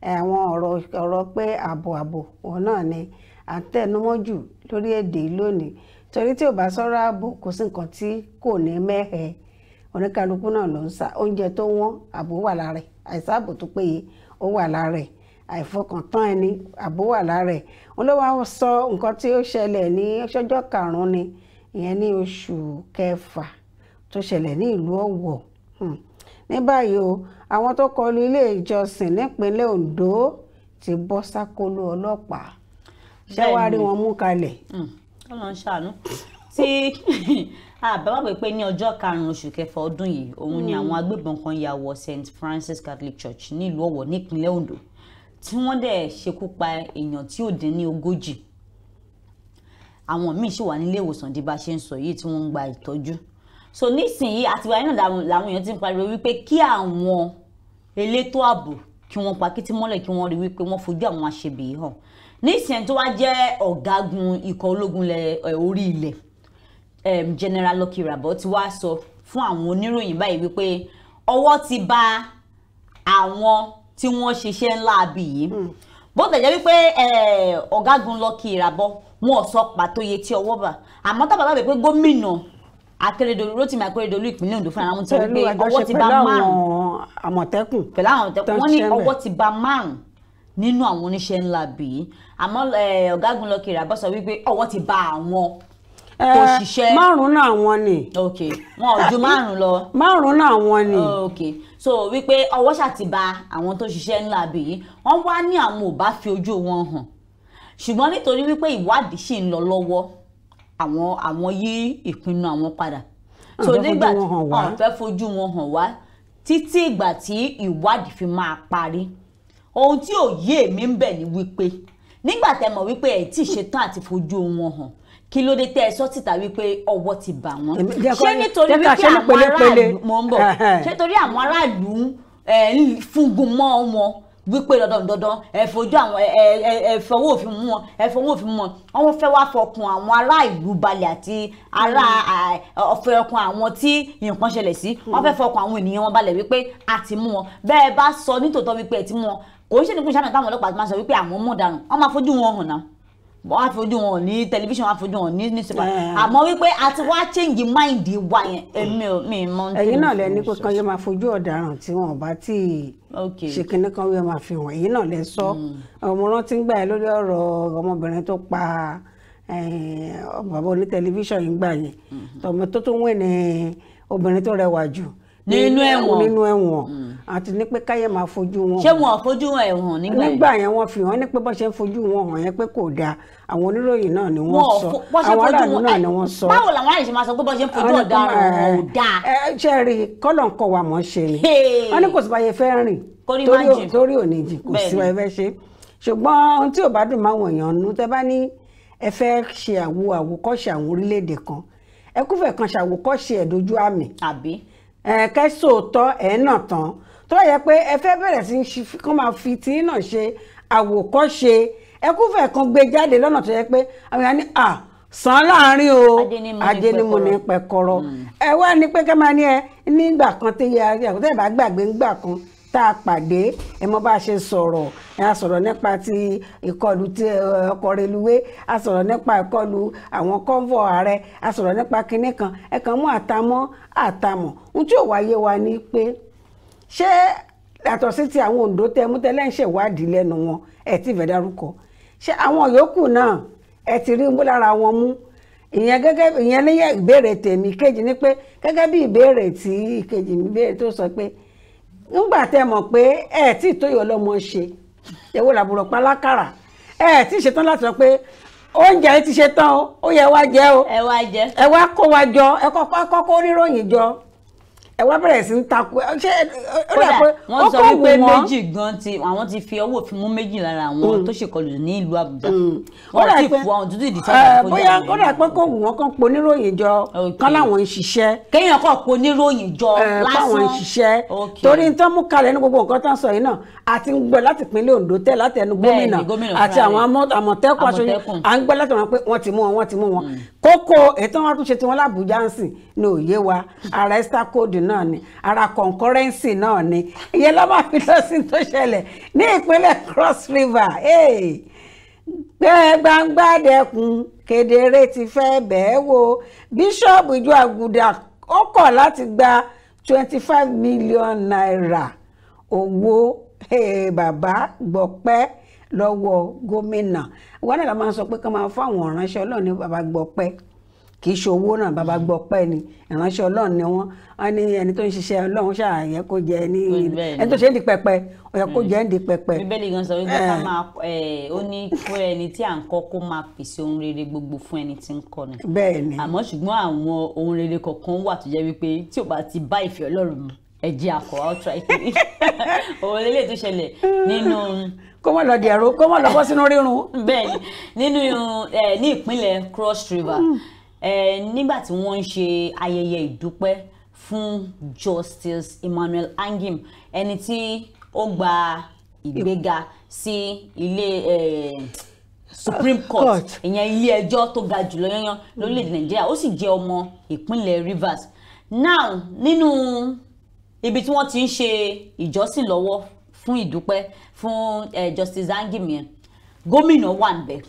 C: Àwọn ọ̀rọ̀ pé ààbò ààbò òun náà ni à ń tẹnumọ́ jù lórí èdè lónìí, torí tí ò bá sọ̀rọ̀ ààbò kò sí nǹkan tí kò ní mẹ́hẹ. Oníkálukú náà ló ń sá oúnjẹ tó wọ́n, ààbò wà lára ẹ̀, àìsàn ààbò tó péye ó wà lára ẹ̀, àìfọkàntán ẹni ààbò wà lára ẹ̀. Òun ló wá sọ nǹkan tí ó ṣẹlẹ̀ ní ọjọ́ karùn-ún ni, ìyẹn ní oṣù kẹfà, tó ṣẹlẹ̀ ní ìlú Ọ̀wọ̀. Ní báyìí o, àwọn tó kọlu ilé ìjọsìn nípínlẹ̀ Ondo ti bọ́ sákóló ọlọ́pàá. Ṣé wàá rí wọn mú kalẹ̀?
D: Ọlọ́run ṣàánú. Tí àbáwá pé ní ọjọ́ karùn-ún oṣù kẹfà ọdún yìí, òun ni àwọn agbébọn kan ya wọ St Francis Catholic Church nílùú Ọ̀wọ̀ nípínlẹ̀ Ondo, tí wọ́n dẹ̀ ṣekú pa èèyàn tí ò dín ní 40. Àwọn míì sì wà nílé ìwòsàn di bá ṣe ń sọ yìí tí wọ́n ń gba ìtọ́jú. So nísìnyí àtiwá yìí náà làwọn èèyàn ti ń pariwo wípé kí àwọn elétò ààbò kí wọ́n pa kìtì mọ́lẹ̀, kí wọ́n rí wípé wọ́n fojú àwọn aṣebi yìí hàn. Nísìnyí tó wá jẹ́ ọ̀gágun ikọ̀ ológun orí ilẹ̀, General Lucky Irabor ti wá sọ fún àwọn oníròyìn báyìí wípé ọwọ́ ti bà àwọn tí wọ́n ṣiṣẹ́ ńlá abì yìí. Bó tẹ̀ jẹ́ wípé ọ̀gágun Lucky Irabor wọn ò sọ pàtó iye tí ọwọ́ bà, àmọ́ tábàbà bẹ̀ pé gómìnà Akérédolú, Rótìmí Akérédolú ìpínlẹ̀ Ondo fúnra wọn ti wí pé ọwọ́ ti bà márùn-ún
C: Àmọ̀tẹ́kùn,
D: pẹ̀lú àwọn Àmọ̀tẹ́kùn, wọ́n ní ọwọ́ ti bà márùn-ún nínú àwọn oníṣẹ́ ńlá bíi. Àmọ́ ọ̀gágun Lucky Irabor sọ wípé ọwọ́ ti bà àwọn tó ṣiṣẹ́
C: márùn-ún náà wọn ni.
D: Ok, wọn ò ju márùn-ún lọ.
C: Márùn-ún náà wọn ni.
D: Ok, so wípé ọwọ́ ṣà ti bà àwọn tó ṣiṣẹ́ ńlá bíi. Wọ́n wá ní àwọn ò bá fi ojú wọn hàn, ṣùgbọ́n nítorí wípé ìwádìí ṣì ń lọ lọ́wọ́, àwọn yí ìpinnu àwọn padà. So nígbà tí wọ́n fẹ́ fojú wọn hàn wá títí ìgbà tí ìwádìí fi máa parí. Ohun tí ò yé èmi ń bẹ̀ ni wípé nígbà tẹ́ mọ̀ wípé ẹ̀ tí ṣetán àti fojú wọn hàn, kí ló dé tẹ́ ẹ sọ síta wípé ọwọ́ ti bà wọ́n? Ṣé nítorí wípé àwọn aráàlú mò ń bọ̀, ṣé torí àwọn aráàlú ń fúngun mọ́ wọn wípé dandan dandan ẹ fojú àwọn ẹ fọwọ́ òfin mú wọn, ẹ fọwọ́ òfin mú wọn, wọ́n fẹ́ wá fọkàn àwọn ará ìlú balẹ̀ àti ará ọ̀fẹ́ ọkàn àwọn tí nǹkan ṣẹlẹ̀ sí, wọ́n fẹ́ fọkàn àwọn ènìyàn wọn balẹ̀ wípé a ti mú wọn. Bẹ́ẹ̀ bá sọ nítòótọ́ wípé ẹ ti mú wọn, kò ń ṣe nípìn sáà táwọn ọlọ́pàá máa sọ wípé àwọn mú ọ̀daràn, wọ́n máa fojú wọn hàn náà, wọ́n á fojú wọn ní tẹlifíṣàn, wọ́n á fojú wọn ní newspaper. Àmọ́ wípé a ti wá change mind wa yẹn, èmi ò mi mọ.
C: Ẹ̀yin náà lẹ ní pé kan yóò máa fojú ọ̀daràn tí wọn ò bá tí ì ṣe kinní kan yóò máa fi hàn. Ẹ̀yin náà lẹ sọ. Ọmọ rántí ń gbà yẹn lórí ọ̀rọ̀ ọmọbìnrin tó pa bàbá oní tẹlifíṣàn yìí gbà yẹn, tọmọ tó tún wẹ̀ ní obìnrin tó rẹwà jù
D: nínú ẹ̀wọ̀n,
C: nínú ẹ̀wọ̀n, àti ní pé káyé máa fojú wọn.
D: Ṣé wọn ò fojú ẹ̀wọ̀n nígbà yẹn?
C: Nígbà yẹn wọ́n fi hàn ní pé bọ́n ṣe ń fojú wọn hàn yẹn pé kò dáa. Àwọn oníròyìn náà ni wọ́n sọ, àwọn aráàlú náà ni wọ́n sọ.
D: Báwo làwọn aráàlú ṣe máa sọ pé bọ́n ṣe ń fojú ọ̀daràn ò dáa?
C: Ẹ ṣe rí kọ́lọ̀ ń kọ́ wa mọ̀ ṣe ni. Wọ́n ní kò sí báyẹn fẹ́ rìn torí ò ní jìn, kò sí báyẹn fẹ́ ṣe. Ṣùgbọ́n ohun tí ò bá dùn máwọn èèyàn nú, tẹ́ bá ní ẹ fẹ́ ṣe àwòkọ́ṣe àwọn orílẹ̀-èdè kan, ẹ kúfẹ̀ kan ṣàwòkọ́ṣe ẹ̀ dojú àmì.
D: Àbí
C: kẹ́sòótọ́ ẹ̀ náà tán, tó yẹ pé ẹ fẹ́ bẹ̀rẹ̀ sí kán máa fi tí náà ṣe àwòkọ́ṣe, ẹ kúfẹ̀ kan gbé jáde lọ́nà tó yẹ pé àwọn èèyàn ní à sàn láàrin o, ajé ni mo ní pẹ̀kọ̀rọ̀. Ẹ wá ní pé ká máa ní ẹ nígbà kan tó yẹ àkótẹ́ ìbá gbàgbé ńgbà kan tá a pàdé, ẹ mọ bá a ṣe sọ̀rọ̀, ẹ a sọ̀rọ̀ nípa ti ìkọlù ti ọkọ̀ reluwé, a sọ̀rọ̀ nípa ìkọlù àwọn kọ́ńfọ̀ ààrẹ, a sọ̀rọ̀ nípa kinní kan, ẹ kàn mú àtàmọ́ àtàmọ́. Ohun tí ò wáyé wa ni pé ṣé Yàtọ̀ sí ti àwọn Oǹdó tẹ mú tẹ́lẹ̀ ń ṣèwádìí lẹ́nu wọn, ẹ ti fẹ́ dárúkọ, ṣé àwọn yòókù náà ẹ ti rí lára wọn mú? Ìyẹn gẹ́gẹ́ ìyẹn lẹ́yìn ìbéèrè tèmi. Kejì ni pé gẹ́gẹ́ bí ìbéèrè tí ìkejì mi béèrè tó sọ pé ńgbà tẹ́ mọ̀ pé ẹ tí tó yọ lọ́mọ ṣe èwo làbúrò pálákàrà, ẹ tí ṣetán láti sọ pé oúnjẹ yìí ti ṣe tán o, ó yẹ wá jẹ o,
D: ẹ wá jẹ,
C: ẹ wá kó wa jọ, ẹ kọ́kọ́ oníròyìn jọ, ẹ wá bẹ̀rẹ̀ sí ń takò. Ṣé ó dà pé
D: wọ́n sọ wípé méjì gan ti àwọn ti fi ọwọ́ òfin mú méjì lára àwọn tó ṣèkọlù ní ìlú Àbújá. Wọ́n ti fún àwọn tútù ìdí sábà kó
C: bóyá ó dà pé kò wù wọ́n kàn po oníròyìn jọ kán láwọn ń ṣiṣẹ́.
D: Kéèyàn kàn po oníròyìn jọ lásán
C: páwọn ń ṣiṣẹ́, torí tán mú kalẹ̀ ní gbogbo nǹkan tán sọ yìí náà àti ń gbọ́ láti ìpínlẹ̀ Oǹdó tẹ́ láti ẹnu gómìnà àti àwọn Àmọ̀tẹ́kùn aṣojú, à ń gbọ́ láti wọn pé wọ́n ti mú wọn, wọ́n ti mú wọn. Kókó ètò wọn tún ṣe tiwọn l'Àbújá ń sìn ní òye wa, ara extra code náà ni, ara concurrency náà ni. Ìyẹn ló máa fi lọ sí tó ṣẹlẹ̀ ní ìpínlẹ̀ Cross River. Gbẹ́ gbangba dẹkùn kedere ti fẹ́ bẹ́ẹ̀ wo, bíṣọ́ọ̀bù ìjọ Àgùdà ó kọ̀ láti gba 25 million naira owó bàbá gbọpẹ́ lọ́wọ́ gómìnà. Wọn náà la máa ń sọ pé kí wọ́n máa fáwọn ìránṣẹ́ Ọlọ́run ní bàbá gbọpẹ́, kì í ṣe owó náà, bàbá gbọpẹ́ ni, ìránṣẹ́ Ọlọ́run ni wọ́n. Wọ́n ní ẹni tó ń ṣiṣẹ́ Ọlọ́run ṣàyẹ kó jẹ ní ẹni tó ṣe ń di pẹpẹ, ó yẹ kó jẹ ń di pẹpẹ.
D: Bíbélì gan sọ wípé ká máa ó ní fún ẹni tí à ń kọ́ kó máa pèsè ohun rere gbogbo fún ẹni tí ń kọ́ ni.
C: Bẹ́ẹ̀ ni.
D: Àmọ́ ṣùgbọ́n àwọn ohun rere kọ̀ọ̀kan wà tó jẹ́ wípé tí ò bá ti bá ìfẹ́ Ọlọ́run mu, ẹ jẹ́ akọ̀ outright. Òun lélẹ̀ tó ṣẹlẹ̀ nínú
C: kó mọ̀ lọ dẹ̀rọ, kó mọ̀ lọ bọ́ sínú rírun.
D: Bẹ́ẹ̀ ni nínú ní ìpínlẹ̀ Cross River, nígbà tí wọ́n ń ṣe ayẹyẹ ìdúpẹ́ fún Justice Emmanuel Angim, ẹni tí ó gba ìgbéga sí ilé Supreme Court, ìyẹn ilé ẹjọ́ tó ga jùlọ yányán lórílẹ̀‐èdè Nàìjíríà, ó sì jẹ́ ọmọ ìpínlẹ̀ Rivers. Now nínú ibi tí wọ́n ti ń ṣe ìjọsìn lọ́wọ́ fún ìdúpẹ́ fún Justice Angim yẹn, gómìnà wà níbẹ̀,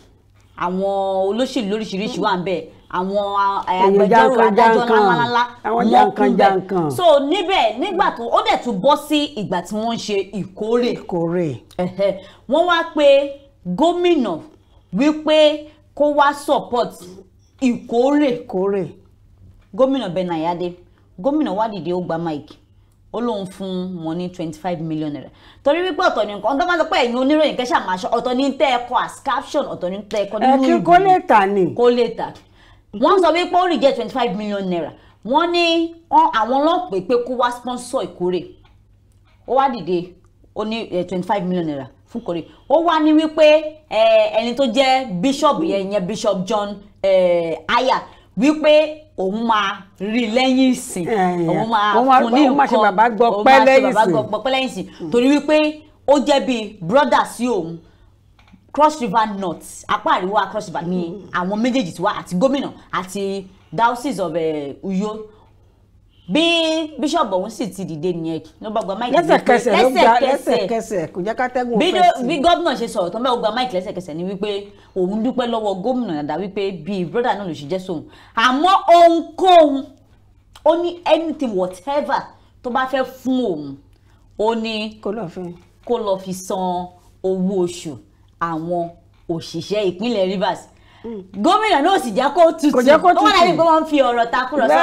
D: àwọn olóṣèlú lóríṣiríṣi wà níbẹ̀, àwọn agbẹjọ́rò adájọ́ ńláńláńlá wọ́n kún bẹ̀. So níbẹ̀ nígbà tó ó dẹ̀ tún bọ́ sí ìgbà tí wọ́n ń ṣe ìkórè, wọ́n wá pé gómìnà wípé kó wá support ìkórè. Gómìnà Ben Ayade, gómìnà wá dìde, ó gba mic, ó lóun fún wọn ní 25 million naira, torí wípé ọ̀tọ̀ ní nǹkan tó máa ń sọ pé ẹ̀yin oníròyìn kẹ́sà máa ṣọ, ọ̀tọ̀ ní tẹ́ ẹ kọ as caption, ọ̀tọ̀ ní tẹ́ ẹ kọ nínú ìlú
C: kó lè tà ní
D: kó lè tà. Wọ́n sọ wípé ó reject 25 million naira. Wọ́n ní àwọn ọlọ́pàá pé kó wá sponsor ìkórè, ó wá dìde ó ní 25 million naira fún ìkórè. Ó wá ní wípé ẹni tó jẹ́ bishop yẹn, yẹn Bishop John Aya, wípé òun máa rí lẹ́yìn ìsìn, òun máa fún ní nǹkan,
C: òun máa ṣe bàbá gbọpẹ́
D: lẹ́yìn ìsìn, torí wípé ó jẹ́ bíi brother sí òun. Cross River North, apá àríwá Cross River ni àwọn méjèèjì ti wá, àti gómìnà àti diocese of Uyo. Bí bishop ọ̀hún sì ti dìde nìyẹn ló bá gba mic
C: lẹ́sẹ̀kẹsẹ̀, ló gba lẹ́sẹ̀kẹsẹ̀, kò jẹ́ ká tẹ́gùn fẹ́ sí.
D: Bí gómìnà ṣe sọ̀rọ̀ tó ń bá gba mic lẹ́sẹ̀kẹsẹ̀ ni wípé òun dúpẹ́ lọ́wọ́ gómìnà dàda wípé bíi brother náà ló ṣe jẹ́ sóun, àmọ́ ohunkóhun ó ní anything whatever tó bá fẹ́ fún òun, ó ní kó lọ fi san owó oṣù àwọn òṣìṣẹ́ ìpínlẹ̀ Rivers. Gómìnà náà sì jẹ́ kó tutù, ó wà láyé pé wọ́n ń fi ọ̀rọ̀ takùrọ̀sọ.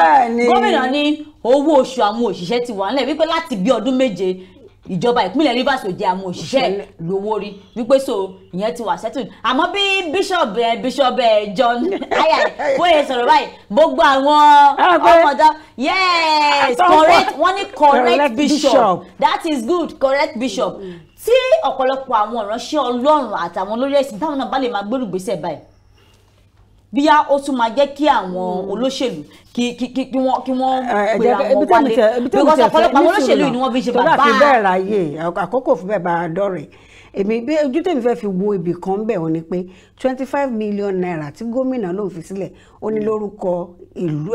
D: Gómìnà ní owó oṣù àwọn òṣìṣẹ́ ti wà nílẹ̀ wípé láti bí ọdún 7 ìjọba ìpínlẹ̀ Rivers ò jẹ àwọn òṣìṣẹ́ lówó rí, wípé so ìyẹn ti wà settled. Àmọ́ bí Bishop John Aya bóyá sọ̀rọ̀ báyìí, gbogbo àwọn ọmọdé yes correct, wọ́n ní correct bishop, that is good, correct bishop. Tí ọ̀pọ̀lọpọ̀ àwọn ìránṣẹ́ Ọlọ́run àtàwọn olórí ẹ̀sìn táwọn náà bá lè máa gbérùgbésẹ̀ báyìí, bíyá ó tún máa jẹ́ kí àwọn olóṣèlú kí wọ́n pè àwọn wálé, because ọ̀pọ̀lọpọ̀ àwọn olóṣèlú ni wọ́n fi ṣe bàbá.
C: Tọ́lá fi bẹ́ẹ̀ ráyè àkókò fún bẹ́ẹ̀ bá a dọ́rẹ̀. Èmi bí ojú tèmi fẹ́ fi wo ibì kan bẹ̀ wọ́n ni pé 25 million naira tí gómìnà lòun fi sílẹ̀, ó ní lórúkọ ìlú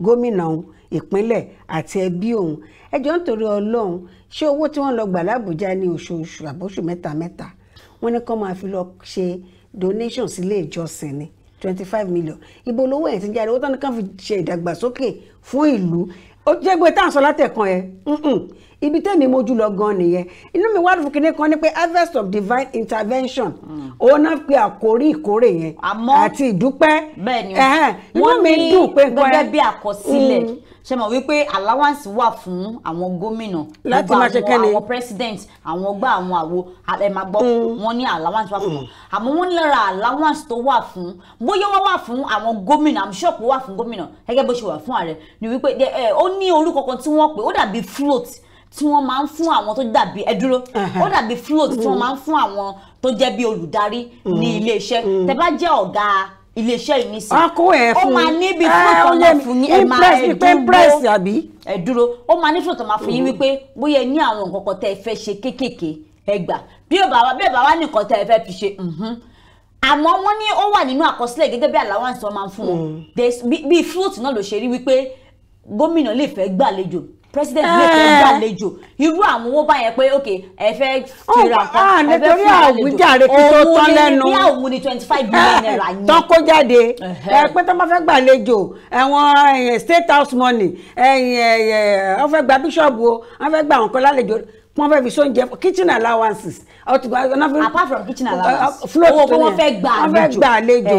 C: gómìnà òun, ìpínlẹ̀ àti ẹbí òun. Ẹ jọ̀ọ́ nítorí Ọlọ́run, ṣé owó tí wọ́n lọ gbà l'Àbújá ní oṣooṣù àbóṣù mẹ́ta mẹ́ta, wọ́n ní kó máa fi lọ ṣe donation sílé ìjọsìn ni 25 million. Ibo lówó ẹ̀ ti ń jáde? Owó tán ní kàn fi ṣe ìdàgbàsókè fún ìlú. Ó jẹ́ pé tá à ń sọ látẹ̀kan ẹ̀ Ibi tẹ́mi mójú lọ gan nìyẹn. Inú mi wá fún kinní kan ní pé harvest of divine intervention, òun náà pe àkórí ìkórè yẹn àti ìdúpẹ́.
D: Bẹ́ẹ̀ni,
C: inú mi dùn pé nǹkan
D: gẹ́gẹ́ bí àkọsílẹ̀, ṣe mọ̀ wípé allowance wà fún àwọn gómìnà
C: láti máa ṣe kẹ́ni,
D: àwọn president, àwọn gbá, àwọn àwo, ẹ máa gbọ́, wọ́n ní allowance wà fún wọn. Àmọ́ wọ́n ní lára allowance tó wà fún, bóyá wọ́n wà fún àwọn gómìnà, I'm sure pé wà fún gómìnà gẹ́gẹ́ bó ṣe wà fún ààrẹ, ni wípé ó ní orúkọ kan tí wọ́n pè, ó dàbí float tí wọ́n máa ń fún àwọn tó dàbí ẹdúró, ó dàbí float tí wọ́n máa ń fún àwọn tó jẹ́ bí olùdarí ní iléeṣẹ́. Tẹ́ bá jẹ́ ọ̀gá iléeṣẹ́ yìí nísìn, ó máa ní bí float tó máa fún yín, ẹ máa ẹ dúró, ó máa ní float tó máa fún yín wípé bóyá ẹ ní àwọn nǹkan kan tẹ́ ẹ fẹ́ ṣe kéékèèké, ẹ gbà, bí ò bá wá nìkan tẹ́ ẹ fẹ́ fi ṣe. Àmọ́ wọ́n ní ó wà nínú àkọsílẹ̀ gẹ́gẹ́ bí allowance wọ́n máa ń fún wọn, bí float náà ló ṣe rí wípé gómìnà lè fẹ́ gbàlejò, president lè fẹ́ gbàlejò, irú àwọn owó báyẹn pé ok ẹ fẹ́ fira nǹkan, ẹ fẹ́ fún àlejò, òun ni bí àwọn ní 25 million naira yẹn
C: tán kó jáde, ẹ pé tán bá fẹ́ gbàlejò, ẹ̀wọ̀n state house money, wọ́n fẹ́ gba bíṣọ̀bù o, wọ́n fẹ́ gba àwọn kan lálejò, wọ́n fẹ́ fi sóúnjẹ, kitchen allowances.
D: Apart from kitchen allowance, owó pé wọ́n fẹ́ gba
C: àlejò,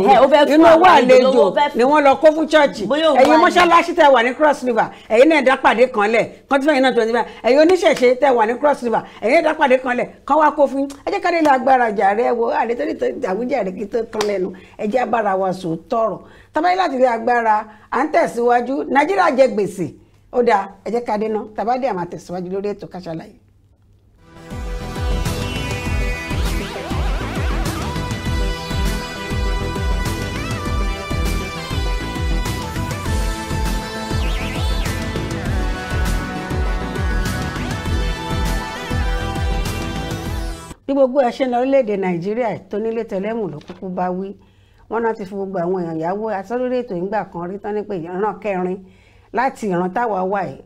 C: inú owó àlejò ni wọ́n lọ kó fún chọ́ọ̀chì. Ẹ̀yin mọ́ṣáláṣí tẹ́ wà ní Cross River, ẹ̀yin náà dá pàdé kan lẹ̀ kán tí fẹ́yìn náà 25. Ẹ̀yin oníṣẹ̀ṣe tẹ́ wà ní Cross River, ẹ̀yin náà dá pàdé kan lẹ̀ kán wá kó fún. Ẹ jẹ́ ká lè agbára jàre, ẹ wo àlejò àwùjáre kí tó tán lẹ́nu, ẹ jẹ́ abára wa sòó tọrọ tábàyí láti rí agbára. À ń tẹ̀síwájú, Nàìjíríà jẹ gbèsè, ó dáa, ẹ jẹ́ ká dé náà tàbádé àmà tẹ̀síwájú lórí ètò Ká Sálàyé. Bí gbogbo ẹ ṣe ń lọ orílẹ̀-èdè Nàìjíríà, tó nílé tẹlẹ́mù ló kúkú bá wí, wọ́n náà ti fi gbogbo àwọn èèyàn yáwó asọ́lórí ètò ìgbà kan rí tán ní pé ìran kẹrin láti ìran táwa wà yìí,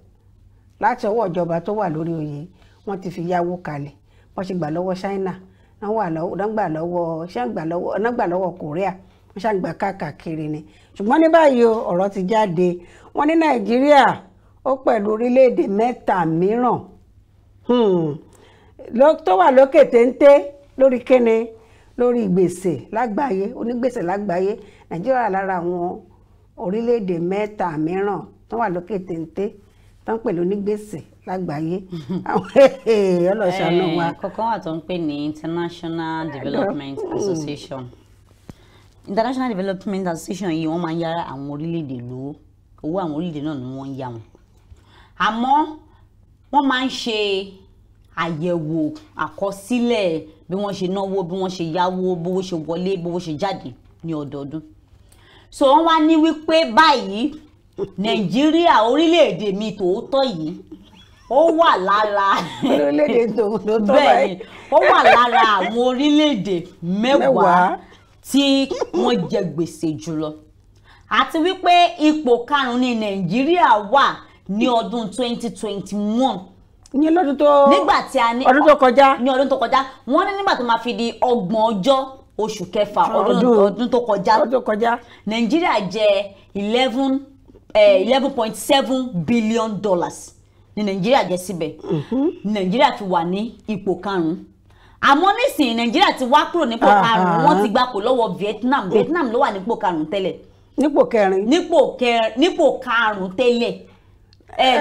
C: láti ọwọ́ ìjọba tó wà lórí oyè, wọ́n ti fi yáwó kalẹ̀. Wọ́n ṣe gbà lọ́wọ́ China, wọ́n gbà lọ́wọ́ Korea, wọ́n ṣàgbà káàkiri ni. Ṣùgbọ́n ní báyìí o, ọ̀rọ̀ ti jáde, wọ́n ní Nàìjíríà ó pẹ̀lú orílẹ̀-èdè mẹ́ta mìíràn tó wà lókè téńté lórí kíni, lórí gbèsè lágbàáyé, onígbèsè lágbàáyé. Nàìjíríà lára àwọn orílẹ̀-èdè mẹ́ta mìíràn tó wà lókè téńté tó ń pè lónígbèsè lágbàáyé. Ọlọ́ṣàánú wa.
D: Kọ̀ọ̀kan wà tó ń pè ní International Development Association. International Development Association yìí wọ́n máa ń yára àwọn orílẹ̀-èdè lówó, owó àwọn orílẹ̀-èdè náà ni wọ́n ń yá wọn. Àmọ́ wọ́n máa ń ṣe àyẹ̀wò àkọsílẹ̀ bí wọ́n ṣe náwó, bí wọ́n ṣe yáwó, bówó ṣe wọlé, bówó ṣe jáde ní ọdọọdún. So wọ́n wá ní wípé báyìí Nàìjíríà, orílẹ̀-èdè mi tòótọ́ yìí, ó wà lára
C: orílẹ̀-èdè tòótọ́ báyìí,
D: ó wà lára àwọn orílẹ̀-èdè mẹ́wàá tí wọ́n jẹ gbèsè jùlọ, àti wípé ipò karùn-ún ní Nàìjíríà wà ní ọdún 2021
C: ní lọ́dún tó
D: nígbà tí a ní
C: ọdún tó kọjá,
D: ní ọdún tó kọjá wọ́n ní nígbà tó máa fi di 30 ọjọ́ oṣù kẹfà ọdún tó kọjá, Nàìjíríà jẹ $11.7 billion ní Nàìjíríà jẹ síbẹ̀. Nàìjíríà fi wà ní ipò karùn-ún. Àmọ́ nísìnyí Nàìjíríà ti wá kúrò nípò karùn-ún, wọ́n ti gbapò lọ́wọ́ Vietnam. Vietnam ló wà nípò karùn-ún tẹ́lẹ̀,
C: nípò kẹrin,
D: nípò karùn-ún tẹ́lẹ̀,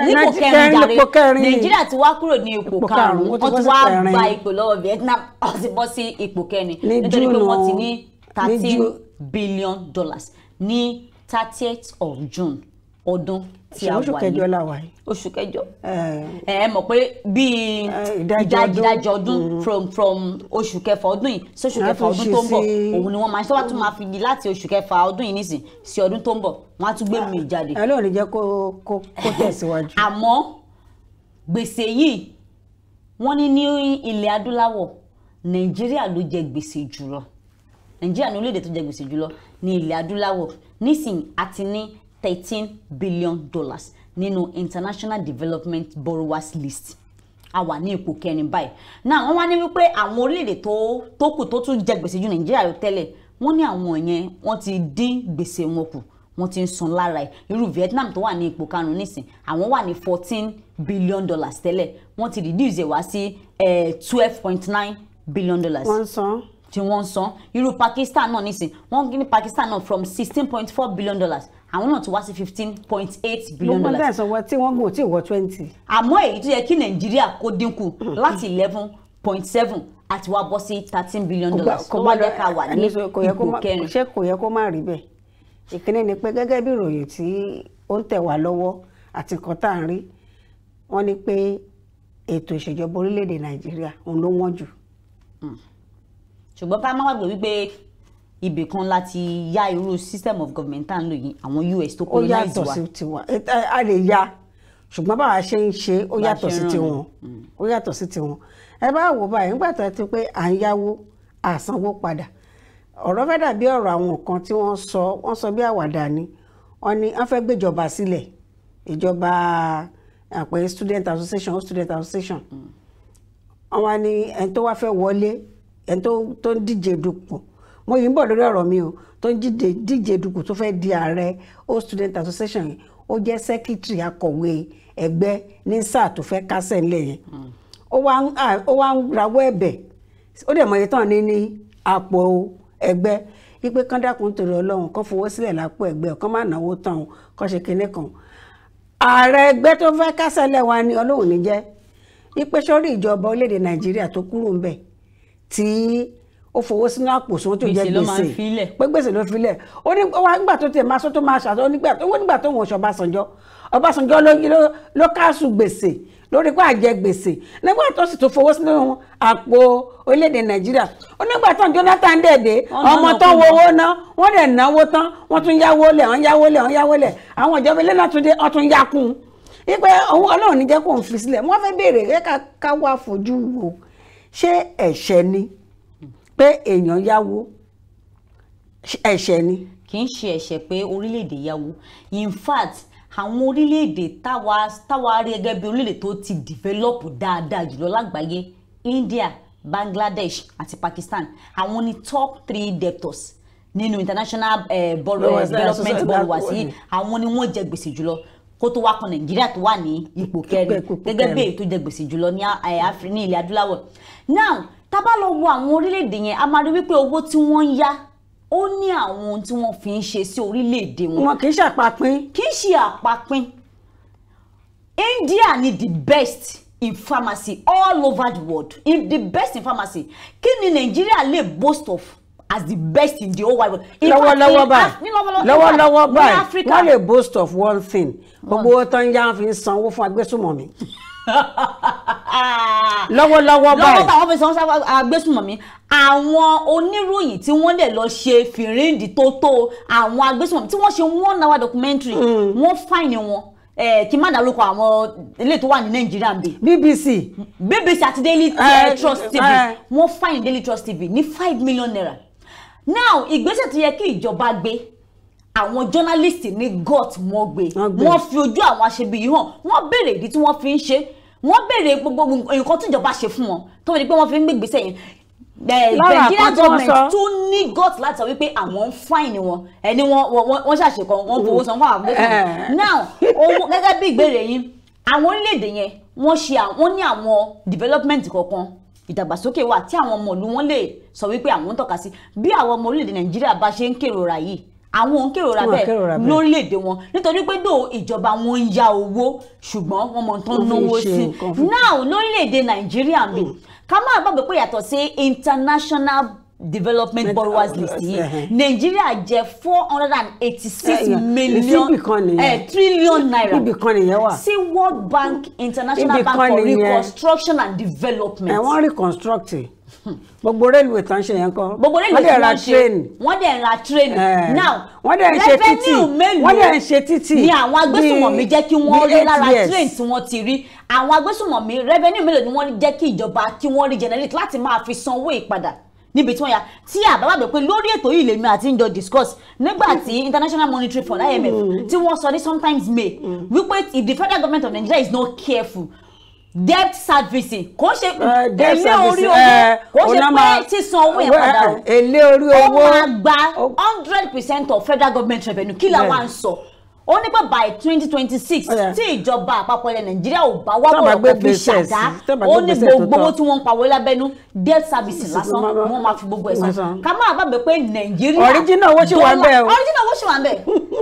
D: nípò kẹrin jàre. Nàìjíríà ti wá kúrò ní ipò karùn-ún, wọ́n ti wá gba ipò lọ́wọ́ Vietnam, wọ́n ti bọ́ sí ipò kẹrin nítorí pé wọ́n ti ní $13 billion ní 30th of June ọdún tí a wà yìí.
C: Oṣù kẹjọ la wà yìí.
D: Oṣù kẹjọ. Ẹ mọ̀ pé bíi ìdajì ọdún from oṣù kẹfà ọdún yìí sí oṣù kẹfà ọdún tó ń bọ̀, òun ni wọ́n máa ṣe, wọ́n tún máa fi di láti oṣù kẹfà ọdún yìí nísìn sí ọdún tó ń bọ̀, wọ́n á tún gbé mi jáde.
C: Ẹ lóò ní jẹ́ kó tẹ̀síwájú.
D: Àmọ́ gbèsè yìí wọ́n ní ní ilẹ̀ adúláwọ̀, Nàìjíríà ló jẹ gbèsè jùlọ. Nàìjíríà ní orílẹ̀-èdè tó jẹ gbèsè jùlọ ní ilẹ̀ adúláwọ̀. Nísìn àti ní $13 billion nínú International Development Borrowers List. A wà ní ipò kẹrin báyìí. Náà wọ́n wá ní wípé àwọn orílẹ̀-èdè tó kù tó tún jẹ gbèsè ju Nàìjíríà lọ tẹ́lẹ̀, wọ́n ní àwọn yẹn wọ́n ti dín gbèsè wọn kù, Wọ́n ti ń san lára ẹ̀. Irú Vietnam tó wà ní ipò karùn-ún nísìn, àwọn wà ní $14 billion tẹ́lẹ̀, wọ́n ti reduce ẹ̀ wá sí $12.9 billion
C: Wọ́n ń san.
D: Tí wọ́n ń san. Irú Pakistan náà nísìn, wọ́n ní Pakistan náà from $16.4 billion, àwọn náà ti wá sí $15.8 billion
C: Gbogbo
D: dollars.
C: tẹ̀sán wọ tí wọ́n gùn tí wọ 20.
D: Àmọ́ èyí tó yẹ kí Nàìjíríà kó dínkù láti 11.7 àti wá bọ́ sí $13 billion, tó wá jẹ́ ká wà ní ipò kẹrin.
C: Ṣé kò yẹ kó má rí bẹ́ẹ̀? Ìkíní ni pé gẹ́gẹ́ bí ìròyìn tí ó ń tẹ̀ wá lọ́wọ́ àti nǹkan tá à ń rí, wọ́n ní pé ètò ìṣèjọba orílẹ̀-èdè Nàìjíríà òun ló wọ́n jù.
D: Ṣùgbọ́n ká má gbàgbé wípé ibì kan láti yá irú system of government tá à ń lò yìí, àwọn US tó
C: Ó
D: colonize
C: yàtọ̀
D: wa.
C: sí tiwa. A lè ya, ṣùgbọ́n báwa ṣe ń ṣe ó
D: Bá a
C: yàtọ̀
D: ṣe
C: sí
D: ń ràn.
C: tiwọn, ó yàtọ̀ sí tiwọn. Ẹ bá wò báyìí, nígbà tó ti pé à ń yáwó, à sanwó padà, ọ̀rọ̀ fẹ́ dàbí ọ̀rọ̀ àwọn kan tí wọ́n sọ, wọ́n sọ bí àwàdà ni. Wọ́n ní wọ́n fẹ́ gbéjọba sílẹ̀, ìjọba àpè student association, student association. Wọ́n wá ní ẹni tó wá fẹ́ wọlé, ẹni tó ń díje dupò, mo yìí ń bọ̀ lórí ọ̀rọ̀ mi o, tó ń díje dupò, tó fẹ́ di ààrẹ ó student association yìí, ó jẹ́ secretary, akọ̀wé ẹgbẹ́ ní sáà tó fẹ́ kásẹ̀ ńlẹ̀ yẹn. Ó wá ń rawọ́ ẹ̀bẹ̀, ó dẹ̀ mọ̀ iye tán ní àpò ẹgbẹ́, wípé kán dákun torí Ọlọ́run, kán fowó sílẹ̀ lápò ẹgbẹ́, kán má náwó tán o, kán ṣe kinní kan. Ààrẹ ẹgbẹ́ tó fẹ́ kásẹ̀ lẹ̀ wá ní Ọlọ́run ní jẹ́ wípé sórí ìjọba orílẹ̀-èdè Nàìjíríà tó kúrò ń bẹ̀ tí ó fowó sínú àpò sówó tó jẹ́
D: Gbèsè ló máa ń
C: gbèsè
D: filẹ̀.
C: Pé gbèsè ló filẹ̀. Ó ní ó wá nígbà tó tiẹ̀ máa sọ, tó máa ṣàtọ́, nígbà tó wọ́n ṣe Ọbásanjọ́, Ọbásanjọ́ ló káàsù gbèsè lórí pé àjẹ gbèsè, nígbà tó sì tó fowó sínú àpò orílẹ̀-èdè Nàìjíríà. Ó nígbà tó ń Jonathan dẹ̀dẹ̀
D: Wọ́n
C: ọmọ
D: náà
C: tó
D: kú.
C: wo owó ná, wọ́n dẹ̀ náwó tán, wọ́n tún yáwó lẹ̀, wọ́n yáwó lẹ̀, wọ́n yáwó lẹ̀. Àwọn ìjọba ilé náà tún dé, wọ́n tún yá kún un wípé òun Ọlọ́run ní jẹ́ kó ń fi sílẹ̀. Wọ́n fẹ́ béèrè ẹ ká wá fojú wo, ṣé ẹ̀ṣẹ̀ ni pé èèyàn yáwó? Ṣé ẹ̀ṣẹ̀ ni?
D: Kì í ṣe ẹ̀ṣẹ̀ pé orílẹ̀-èdè yáwó. In fact, àwọn orílẹ̀-èdè táwa rí gẹ́gẹ́ bí orílẹ̀-èdè tó ti develop dáadáa jùlọ lágbàáyé, India, Bangladesh àti Pakistan, àwọn ni top three debtors nínú international
C: Borrowers,
D: development borrowers
C: yìí.
D: Yìí, àwọn ni wọ́n jẹ gbèsè jùlọ kó tó wá kan Nàìjíríà tó wà ní ipò kẹrin
C: Ipò
D: gẹ́gẹ́ bí
C: kẹrin.
D: èyí tó jẹ gbèsè jùlọ ní ní ilẹ̀ adúláwọ̀. Now, tá bá lọ wo àwọn orílẹ̀-èdè yẹn, a máa rí wípé owó tí wọ́n ń yá, ó ní àwọn ohun tí wọ́n fi ń ṣe sí orílẹ̀-èdè wọn.
C: Wọn kì í ṣàpapín.
D: Kì í ṣe àpapín. India ni the best in pharmacy all over the world, in the best in pharmacy. Kí ni Nàìjíríà lè boast of as the best in the whole wide world? In fact,
C: Lọ́wọ́lọ́wọ́ báyìí
D: ní lọ́wọ́lọ́wọ́, in fact,
C: lọ́wọ́lọ́wọ́
D: ní
C: báyìí,
D: Africa,
C: wọ́n lè boast of one thing: gbogbo owó tó ń yá, fi ń sanwó fún agbésùmọ̀mí lọ́wọ́lọ́wọ́
D: Lọ́wọ́
C: báyìí.
D: Táwọn fi sanwó sáfà agbésùnmọ̀mí, àwọn oníròyìn tí wọ́n lè lọ ṣe fìríǹdì tó tó àwọn agbésùnmọ̀mí tí wọ́n ṣe one hour documentary, wọ́n fine wọn. Kí n má dárúkọ àwọn ilé tó wà ní Nàìjíríà ń bì.
C: BBC.
D: BBC àti Daily Trust TV. Wọ́n fine Daily Trust TV ní ₦5 million. Now, ìgbésẹ̀ tó yẹ kí ìjọba gbé, àwọn journalist ní gut, wọ́n gbé.
C: Wọ́n gbé.
D: Wọ́n fi ojú àwọn aṣebi yìí hàn, wọ́n béèrè ìdí tí wọ́n fi ń ṣe, wọ́n béèrè gbogbo nǹkan tí ìjọba ṣe fún wọn tó fi di pé wọ́n fi ń gbé ìgbésẹ̀ yẹn.
C: Lára
D: Nigerian
C: nǹkan tí wọ́n
D: government
C: sọ.
D: tún ní gut láti sọ wípé àwọn ń fine wọn, ẹni wọ́n ṣàṣekọ, wọ́n fowó san fún àwọn agbésùnmọ̀mí. Now, owó, gẹ́gẹ́ bí ìbéèrè yín, àwọn orílẹ̀-èdè yẹn, wọ́n ṣe wọ́n ní àwọn development kọ̀ọ̀kan, ìdàgbàsókè wà tí àwọn ọmọ ìlú wọn lè sọ wípé àwọn ń tọ́ka sí. Bí àwọn ọmọ orílẹ̀-èdè Nàìjíríà bá ṣe ń kérora yìí, àwọn ò ń kérora
C: Wọn
D: bẹ́ẹ̀
C: kérora bẹ́ẹ̀.
D: lórílẹ̀-èdè wọn, nítorí pé dò ìjọba wọn ń ya owó, ṣùgbọ́n wọ́n mọ̀ tán
C: Wọ́n fi ń
D: náwó
C: ṣe
D: sí.
C: nǹkan fún-
D: Now, lórílẹ̀-èdè Nàìjíríà mi, ká má gbàgbé pé yàtọ̀ sí international development borrowers list yìí, Nàìjíríà jẹ 486 million
C: Síbì kan nìyẹn.
D: Trillion naira
C: Ibì kan nìyẹn wà.
D: sí World Bank, International
C: Ibì
D: Bank
C: kan
D: for
C: nìyẹn.
D: Reconstruction and Development.
C: Ẹ wọ́n reconstruct gbogbo railway tán ṣe yẹn kọ́.
D: Gbogbo
C: Wọ́n
D: railway
C: dẹ̀
D: tí
C: ra
D: wọ́n ṣe,
C: train.
D: wọ́n dẹ̀ ra train. Now,
C: Wọ́n dẹ̀ ń ṣe títì.
D: Revenue mélòó
C: Wọ́n dẹ̀ ń ṣe títì
D: ni àwọn agbésùnmọ̀mí jẹ́ kí wọ́n
C: bíi
D: rí
C: eight
D: lára
C: years.
D: train tí wọ́n ti rí? Àwọn agbésùnmọ̀mí, revenue mélòó ni wọ́n jẹ́ kí ìjọba kí wọ́n rí generate láti máa fi sanwó ìpadà níbi tí wọ́n ya? Tí àbábà pé lórí ètò yìí lèmi àti ń jọ discuss nígbà tí International Monetary Fund, IMF, tí wọ́n sọ ní sometimes May wípé if the federal government of Nigeria is not careful. Debt servicing kò ṣe èlé orí owó, kò ṣe pé sísan owó yẹn padà o,
C: èlé orí owó.
D: Ó máa gba 100% of federal government revenue. Kí la wá ń sọ? Ó ní pé by 2026 tí ìjọba àpapọ̀ ilẹ̀ Nàìjíríà ò bá wá bọ̀rọ̀ kó fi ṣàdá, ó ní gbogbo owó tí wọ́n ń pa wọlé lábẹ́nú debt service lásán wọ́n máa fi gbogbo ẹ̀ san. Ká má bàbẹ̀ pé Nàìjíríà
C: original owó ṣì wà ń bẹ̀ o,
D: original owó ṣì wà ń bẹ̀.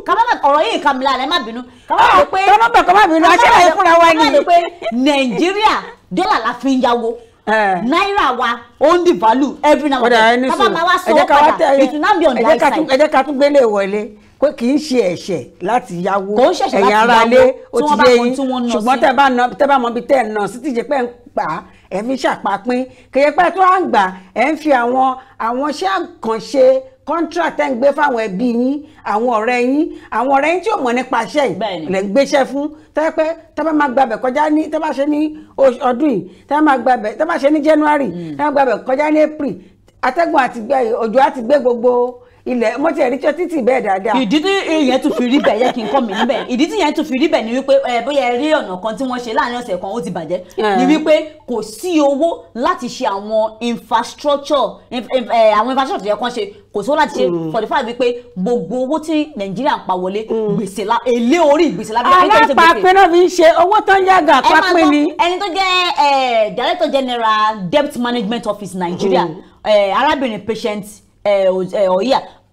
D: Ká má bàbẹ̀ ọ̀rọ̀ yìí kàmìlà rẹ̀ má bínú. Ká má bàbẹ̀ pé
C: tọ́nà kọ́ má bínú, aṣẹ́wà yìí fúnra wa ni.
D: Pé Nàìjíríà dọ́là la fi ń yáwó, náírà wa ó ń devalue every now and then. Ká má máa wá sanwó padà, it will not be on the high side.
C: Ẹ jẹ́ ká tún gbélé wọlé pé kì í ṣe ẹ̀ṣẹ̀ láti yáwó, ẹ̀yin ará ilé ó ti yé yín, ṣùgbọ́n tẹ́ bá mọ ibi tẹ́ ẹ̀ nà sí tíjẹ́ pé ń pa ẹ̀ fi ṣàpapín kìí pẹ́ tó à ń gbà ẹ̀ ń fi àwọn iṣẹ́ àkànṣe contract ẹ̀ ń gbé fáwọn ẹbí yín, àwọn ọ̀rẹ́ yín, àwọn ọ̀rẹ́ yín tí ò mọ̀ nípa iṣẹ́ yìí lẹ̀ ń gbéṣẹ́ fún. Tẹ́ pé tẹ́ bá máa gbàbẹ̀ kọjá ní tẹ́ bá ṣe ní ọdún yìí, tẹ́ bá máa gbàbẹ̀ tẹ́ bá ṣe ní January, tẹ́ bá gbàbẹ̀ kọjá ní April, atẹ́gùn àti gbé òjò àti gbé gbogbo ilẹ̀ mo ti ẹ̀rí tí títì bẹ́ẹ̀ dáadáa.
D: Ìdí tí ìyẹn tún fi rí bẹ́ẹ̀ yẹ kí n kọ́ mi níbẹ̀. Ìdí tí ìyẹn tún fi rí bẹ́ẹ̀ ni wípé bóyá ẹ rí ọ̀nà kan tí wọ́n ṣe láàrin ọ̀sẹ̀ kan ó ti bàjẹ́, ni wípé kò sí owó láti ṣe àwọn infrastructure, àwọn infrastructure yẹn kan ṣe, kò sówó láti ṣe for the fact wípé gbogbo owó tí Nàìjíríà ń pa wọlé gbèsè la èlé orí gbèsè lábẹ́
C: alápapín náà fi ń ṣe owó tó ń yàgà pápín ni.
D: Ẹni tó jẹ́ Director General Debt Management Office Nigeria, arábìnrin Patient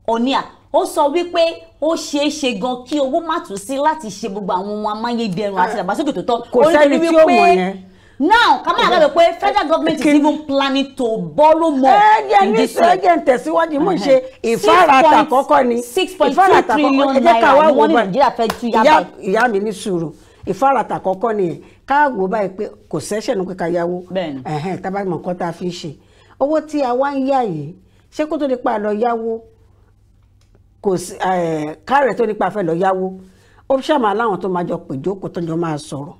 D: Onia, ó sọ wípé ó ṣeé ṣe gan kí owó má tún sí láti ṣe gbogbo àwọn ohun amáyédẹrùn àti ìdàgbàsókè tó tọ́.
C: Kò sẹ́ni tí ó mọ̀ yẹn.
D: Now ká má gbàgbé pé federal government is even planning to borrow more in this year.
C: Ẹ jẹ́ ń tẹ̀síwájú, mò ń ṣe ìfárata kọ́kọ́ ni.
D: 6.2 trillion naira ni wọ́n ní Nàìjíríà fẹ́ tú yá báyìí.
C: Ìyá mi ní sùúrù, ìfárata kọ́kọ́ nìyẹn. Ká wò báyìí pé kò sẹ́ṣẹ̀ ní pé ká yáwó, tá bá mọ̀ nǹkan tá a fi ń ṣe owó tí a wá ń yá yìí, ṣé kó tó nípa lọ yáwó, kò sí káàrẹ̀ tó nípa fẹ́ lọ yáwó, ó ṣàmà láwọn tó máa jọ pèjókòó tó jọ máa sọ̀rọ̀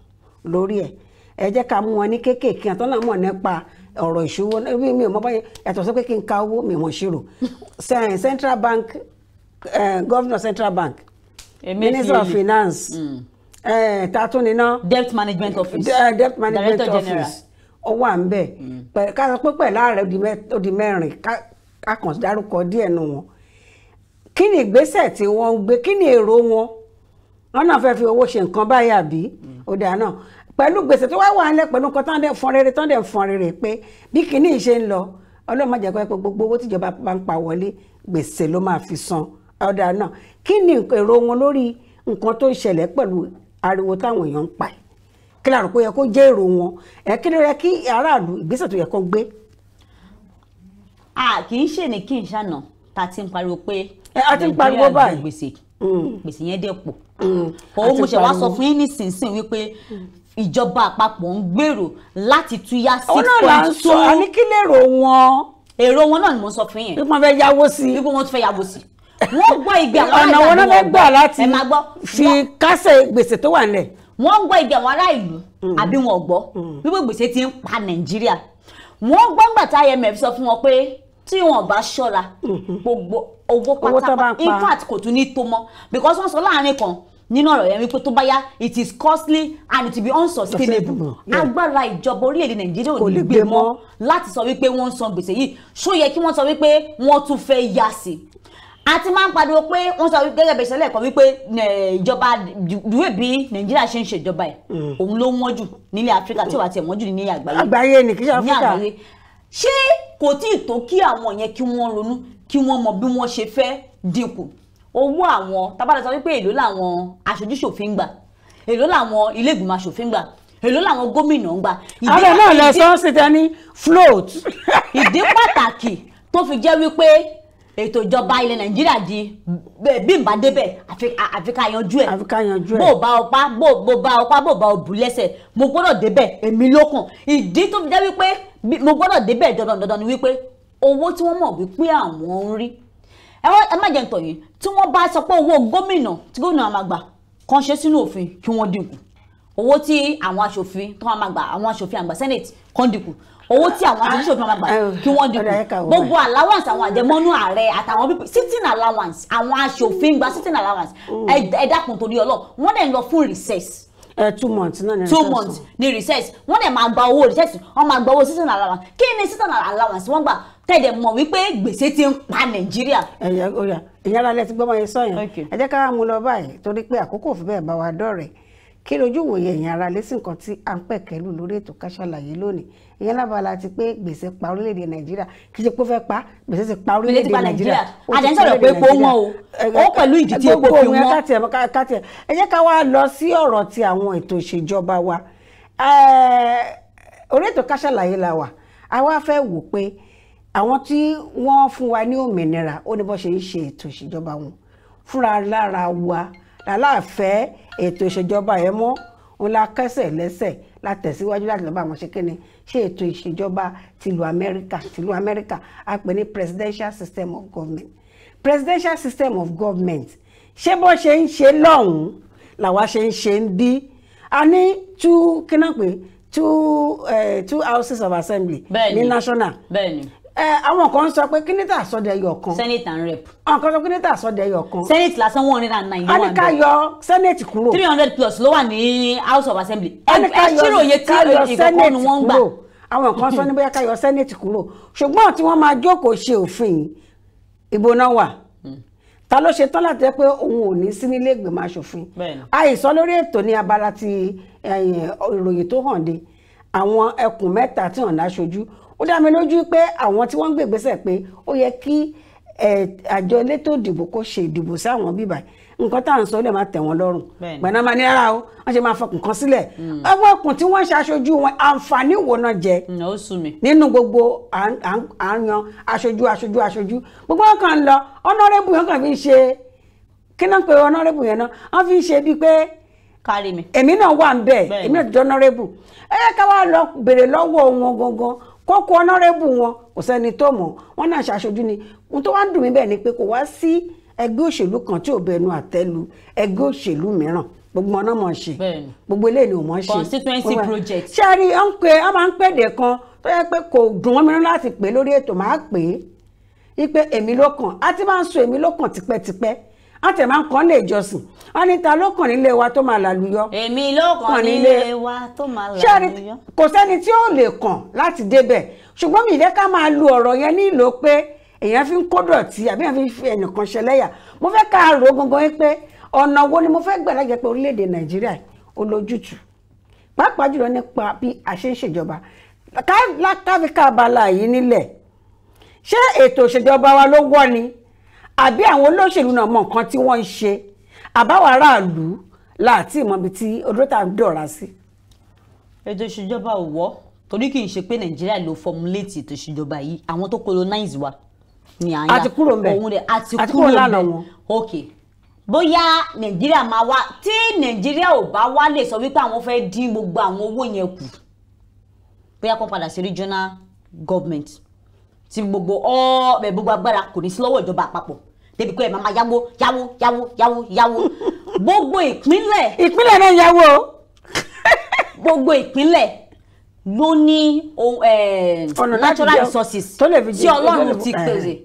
C: lórí ẹ̀. Ẹ jẹ́ ká mú wọn ní kéékèèké àtọ́ náà mọ̀ nípa ọ̀rọ̀ ìṣòwò. Mi ò mọ̀ báyẹn yàtọ̀ sí pé kí n ka owó mi wọ̀n ṣírò. Central Bank, Governor Central Bank, Minister of Finance, tatúniná,
D: Debt Management Office,
C: Debt Management Office, ó wà ń bẹ̀. Ká sọ pé pẹ̀lú ààrẹ ó di mẹ́rin, a kàn dárúkọ díẹ̀ nù wọn. Kí ni ìgbésẹ̀ tí wọ́n ń gbé, kí ni èrò wọn? Wọn náà fẹ́ fi owó ṣe nǹkan báyìí àbí ó dáa náà pẹ̀lú gbèsè tó wá wà ńlẹ̀ pẹ̀lú nǹkan tán dẹ̀ fọn rere, tán dẹ̀ fọn rere pé bí kinní ṣe ń lọ, Ọlọ́run má jẹ́ kó pé gbogbo owó tíjọba bá ń pa wọlé gbèsè ló máa fi san. Ó dáa náà, kí ni èrò wọn lórí nǹkan tó ń ṣẹlẹ̀ pẹ̀lú ariwo táwọn èèyàn ń pa ẹ̀? Kí la rò pé ó yẹ kó jẹ́ èrò wọn? Ẹ̀ kí ló yẹ kí aráàlú ìgbésẹ̀ tó yẹ kó gbé?
D: Kì í ṣe ní kí n ṣàná ta ti ń pariwo pé
C: Nàìjíríà
D: jẹ gbèsè, gbèsè yẹn dẹ̀ pọ̀. Òun mo ṣe wá sọ fún yín nísinsìnyí wípé ìjọba àpapọ̀ ń gbèrò láti túyá 6.2.
C: Àní kí lèrò wọn?
D: Èrò wọn náà ni mo sọ fún yín.
C: Wípé wọ́n fẹ́ yáwó sí.
D: Wípé wọ́n tún fẹ́ yáwó sí. Wọ́n gbọ́ igbe àwọn
C: ará ìlú. Ọ̀nà wọn náà fẹ́ gbà láti fi kásẹ̀ gbèsè tó wà nílẹ̀.
D: Wọ́n gbọ́ igbe àwọn ará ìlú àbí wọn ò gbọ́ wípé gbèsè ti ń pa Nàìjíríà. Wọ́n gbọ́ ńgbà tí IMF sọ fún wọn pé tí wọn bá ṣọ́ra gbogbo owó pátápátá, in fact kò tún ní tó mọ́, because wọ́n sọ láàrin kan nínú ọ̀rọ̀ yẹn wípé tó bá yá it is costly and it will be unsustainable. Agbára ìjọba orílẹ̀-èdè Nàìjíríà ò ní gbé mọ́ láti sọ wípé wọ́n ń san gbèsè yìí. Ṣó yẹ kí wọ́n sọ wípé wọ́n tún fẹ́ yá sí i? A ti máa ń pariwo pé wọ́n sọ gẹ́gẹ́ bí ìṣẹ̀lẹ̀ kan wípé ìjọba ìdúwẹ̀ bí Nàìjíríà ṣe ń ṣèjọba ẹ̀ òun ló wọ́n jù nílẹ̀ Áfíríkà tí ò bá tiẹ̀ wọ́n jù ní àgbáyé.
C: Àgbáyé ni kì í ṣe Áfíríkà.
D: Ṣé kò tí ì tó kí àwọn yẹn kí wọ́n ronú kí wọ́n mọ bí wọ́n ṣe fẹ́ dínkù owó àwọn tábàlẹ̀ sọ wípé èló làwọn aṣojúṣòfin gbà, èló làwọn ilé ìgbìmọ̀ aṣòfin gbà, èló làwọn gómìnà ń gbà.
C: Àwọn náà lọ sọ síta ní float.
D: Ìdí pàtàkì tó fi jẹ́ wípé ètò ìjọba ilẹ̀ Nàìjíríà di bí n bá débẹ̀ àfi ká yanjú ẹ̀, bó bá ọpá bó bá ọpá bó bá òbú lẹ́sẹ̀ mo gbọ́dọ̀ débẹ̀ èmi ló kàn. Ìdí tó fi jẹ́ wípé mo gbọ́dọ̀ débẹ̀ dandan dandan ni wípé owó tí wọ́n mọ̀ wípé àwọn ń rí, ẹ má jẹ́ ntọ̀ yìí, tí wọ́n bá sọ pé owó gómìnà tí gómìnà máa gbà kàn ṣe sínú òfin kí wọ́n dínkù, owó tí àwọn aṣòfin tó máa gbà, àwọn aṣòfin àgbà senate kàn dínkù, owó tí àwọn aṣòfin máa gbà kí wọ́n dínkù, gbogbo allowance àwọn àjẹmọ́nú ààrẹ àtàwọn pípé sitting allowance àwọn aṣòfin gba sitting allowance, ẹ dákun torí Ọlọ́run, wọ́n dẹ̀ ń lọ fún recess.
C: 2 months náà ní
D: 2
C: recess.
D: months ní recess. Wọ́n dẹ̀ máa gba owó recess, wọ́n máa gba owó seasonal allowance. Kí ni seasonal allowance wọ́n gbà tẹ̀dẹ̀ mọ̀ wípé gbèsè ti ń pa Nàìjíríà?
C: Ẹ̀yà ọ̀yà ìyẹn ara lẹ ti gbọ́ báyẹn sọ yẹn. Ẹ jẹ́ ká mú lọ báyìí torí pé àkókò fi bẹ́ẹ̀ bá wa dọ̀rẹ́. Kí lójú wòye ẹ̀yin ara lé sí nǹkan tí à ń pẹ̀kẹ́lù lórí ètò Ká Sálàyé lónìí, ìyẹn lábala ti pé gbèsè pa orílẹ̀-èdè Nàìjíríà? Kì í ṣe pé ó fẹ́ pa, gbèsè ti pa
D: Gbèsè ti
C: orílẹ̀-èdè
D: pa
C: Nàìjíríà.
D: Nàìjíríà.
C: Ó ti
D: A dẹ̀ ń
C: pa
D: sọ̀rọ̀ pé
C: orílẹ̀-èdè
D: epo wọ́n o.
C: Nàìjíríà.
D: Ó pẹ̀lú ìdí tí epo
C: Gbogbo
D: fi
C: òun yẹn
D: wọ́n.
C: ká tiẹ̀ ẹ jẹ́ ká wá lọ sí ọ̀rọ̀ ti àwọn ètò ìṣèjọba wa. Orí ètò Ká Sálàyé la wà. A wá fẹ́ wò pé àwọn tí wọ́n fún wa ní òmìnira, ó ní bó ṣe ń ṣe ètò ìṣèjọba wọn. Fúnra lára wa láláàfẹ́ ètò ìṣèjọba yẹn mọ́ òun la kẹsẹ̀ lẹ́sẹ̀ la tẹ̀síwájú láti lọ́ọ́ bá wọn ṣe kíni, ṣe ètò ìṣèjọba tìlú Amẹ́ríkà. A pè ní presidential system of government. Presidential system of government, ṣé bó ṣe ń ṣe lọ́hùn-ún làwa ṣe ń ṣe ń bí? A ní two, kí náà pé two houses of assembly ní national. Àwọn kan sọ pé kí ní tà sọ́dẹ̀ ẹyọ kan.
D: Senate and rep.
C: Àwọn kan sọ pé kí ní tà sọ́dẹ̀ ẹyọ kan.
D: Senate lásán, 109
C: A
D: ló
C: ní
D: wà
C: ká
D: níbẹ̀.
C: yọ senate kúrò.
D: 300 plus ló wà ní House of Assembly.
C: A ní ká
D: Ẹ ṣírò iye tí
C: ká yọ
D: ìkọ̀kọ́ nu wọ́n ń gbà.
C: kúrò. Àwọn kan sọ ní bóyá ká yọ senate kúrò, ṣùgbọ́n tí wọ́n máa jókòó ṣe òfin yìí, ìbò náà wà, ta ló ṣe tán láti jẹ́ pé òun ò ní sí nílé ìgbìmọ̀ aṣòfin? Àìsọ lórí ètò ní abala ti ìròyìn tó hàn dé àwọn ẹkùn mẹ́ta tí hàn láṣojú. Ó dá mi lójú pé àwọn tí wọ́n ń gbé ìgbésẹ̀ pé ó yẹ kí àjọ elétò ìdìbò kó ṣe ìdìbò sí àwọn bíbà, nǹkan tá à ń sọ lè má tẹ̀ wọ́n lọ́rùn. Gbẹ̀nà máa ní rárá o, wọ́n ṣe máa fọkùn kan sílẹ̀ ọmọ ẹkùn tí wọ́n ń ṣe aṣojú wọn, àǹfààní wo náà jẹ
D: Ó sú mi.
C: nínú gbogbo à ń yan aṣojú, aṣojú, aṣojú, gbogbo wọn kàn ń lọ? Honourable yẹn kàn fi ń ṣe, kí náà pé honourable yẹn náà, wọ́n fi ń ṣe bíi pé
D: Kárí mi.
C: èmi náà wà ń bẹ̀. Èmi náà ti di honourable. Ẹ yẹ ká wá lọ béèrè lọ́wọ́ wọn gangan kókó honourable wọn, kò sẹ́ni tó mọ̀. Wọ́n náà ṣàṣojú ni. Ohun tó wá ń dùn mí bẹ́ẹ̀ ni pé kò wá sí ẹgbẹ́ òṣèlú kan tí ò bẹnu àtẹ́ lu ẹgbẹ́ òṣèlú mìíràn. Gbogbo wọn náà mọ̀ ṣe. Gbogbo eléyìí ni ò mọ̀ ṣe.
D: Constituency project.
C: Ṣé a rí ọ ń pè, ọ máa ń pèdè kan tó yẹ pé kò dùn wọ́n mìíràn láti pè lórí ètò, máa pè é wípé èmi ló kàn. Á ti máa ń sọ èmi ló kàn tipẹ́tipẹ́, á tẹ̀ máa ń kàn lè jọsìn. Wọ́n ní ta ló kàn nílé wa tó máa làlùyọ?
D: Èmi ló kàn nílé wa tó máa
C: Ṣé a rí,
D: làlùyọ.
C: kò sẹ́ni tí ó lè kàn láti débẹ̀, ṣùgbọ́n mi ìfẹ́ ká máa lu ọ̀rọ̀ yẹn ní ìlò pé èèyàn fi ń kó dọ̀tí àbí èèyàn fi ń fi ẹnìkan ṣẹlẹ́yà. Mo fẹ́ ká rò ó gangan yín pé ọ̀nà wo ni mo fẹ́ gbà lájẹ́ pé orílẹ̀-èdè Nàìjíríà ó lójútùú, pàápàá jùlọ nípa bí a ṣe ń ṣèjọba. Ká fi ká abala yìí nílẹ̀. Ṣé ètò ìṣèjọba wa ló wọ́ ni, àbí àwọn olóṣèlú náà mọ nǹkan tí wọ́n ń ṣe, àbáwọ̀ aráàlú láti mọ ibi tí odó tà ń dọ̀ra sí?
D: Ètò ìṣèjọba ò wọ́, torí kì í ṣe pé Nàìjíríà ló formulate ètò ìṣèjọba yìí. Àwọn tó colonize wa ni à ń yá.
C: A ti kúrò ńbẹ̀.
D: Òun rẹ̀ a ti
C: A ti
D: kúrò
C: kúrò lánàá
D: ńbẹ̀.
C: wọn.
D: Ok, bóyá Nàìjíríà máa wá, tí Nàìjíríà ò bá wá lè sọ wípé àwọn fẹ́ dín gbogbo àwọn owó yẹn kù, bóyá kó padà sí regional government tí gbogbo ọ bẹ, gbogbo agbára kò ní sí lọ́wọ́ ìjọba àpapọ̀ débi pé ẹ máa máa yáwó, yáwó, yáwó, yáwó, yáwó. Gbogbo ìpínlẹ̀
C: Ìpínlẹ̀ náà yáwó.
D: Gbogbo ìpínlẹ̀ ló ní ohun,
C: Ọ̀nà láti
D: natural
C: jẹun
D: resources
C: tó lè fi
D: tí
C: jẹ-
D: Ọlọ́run
C: tó lè
D: ti pèsè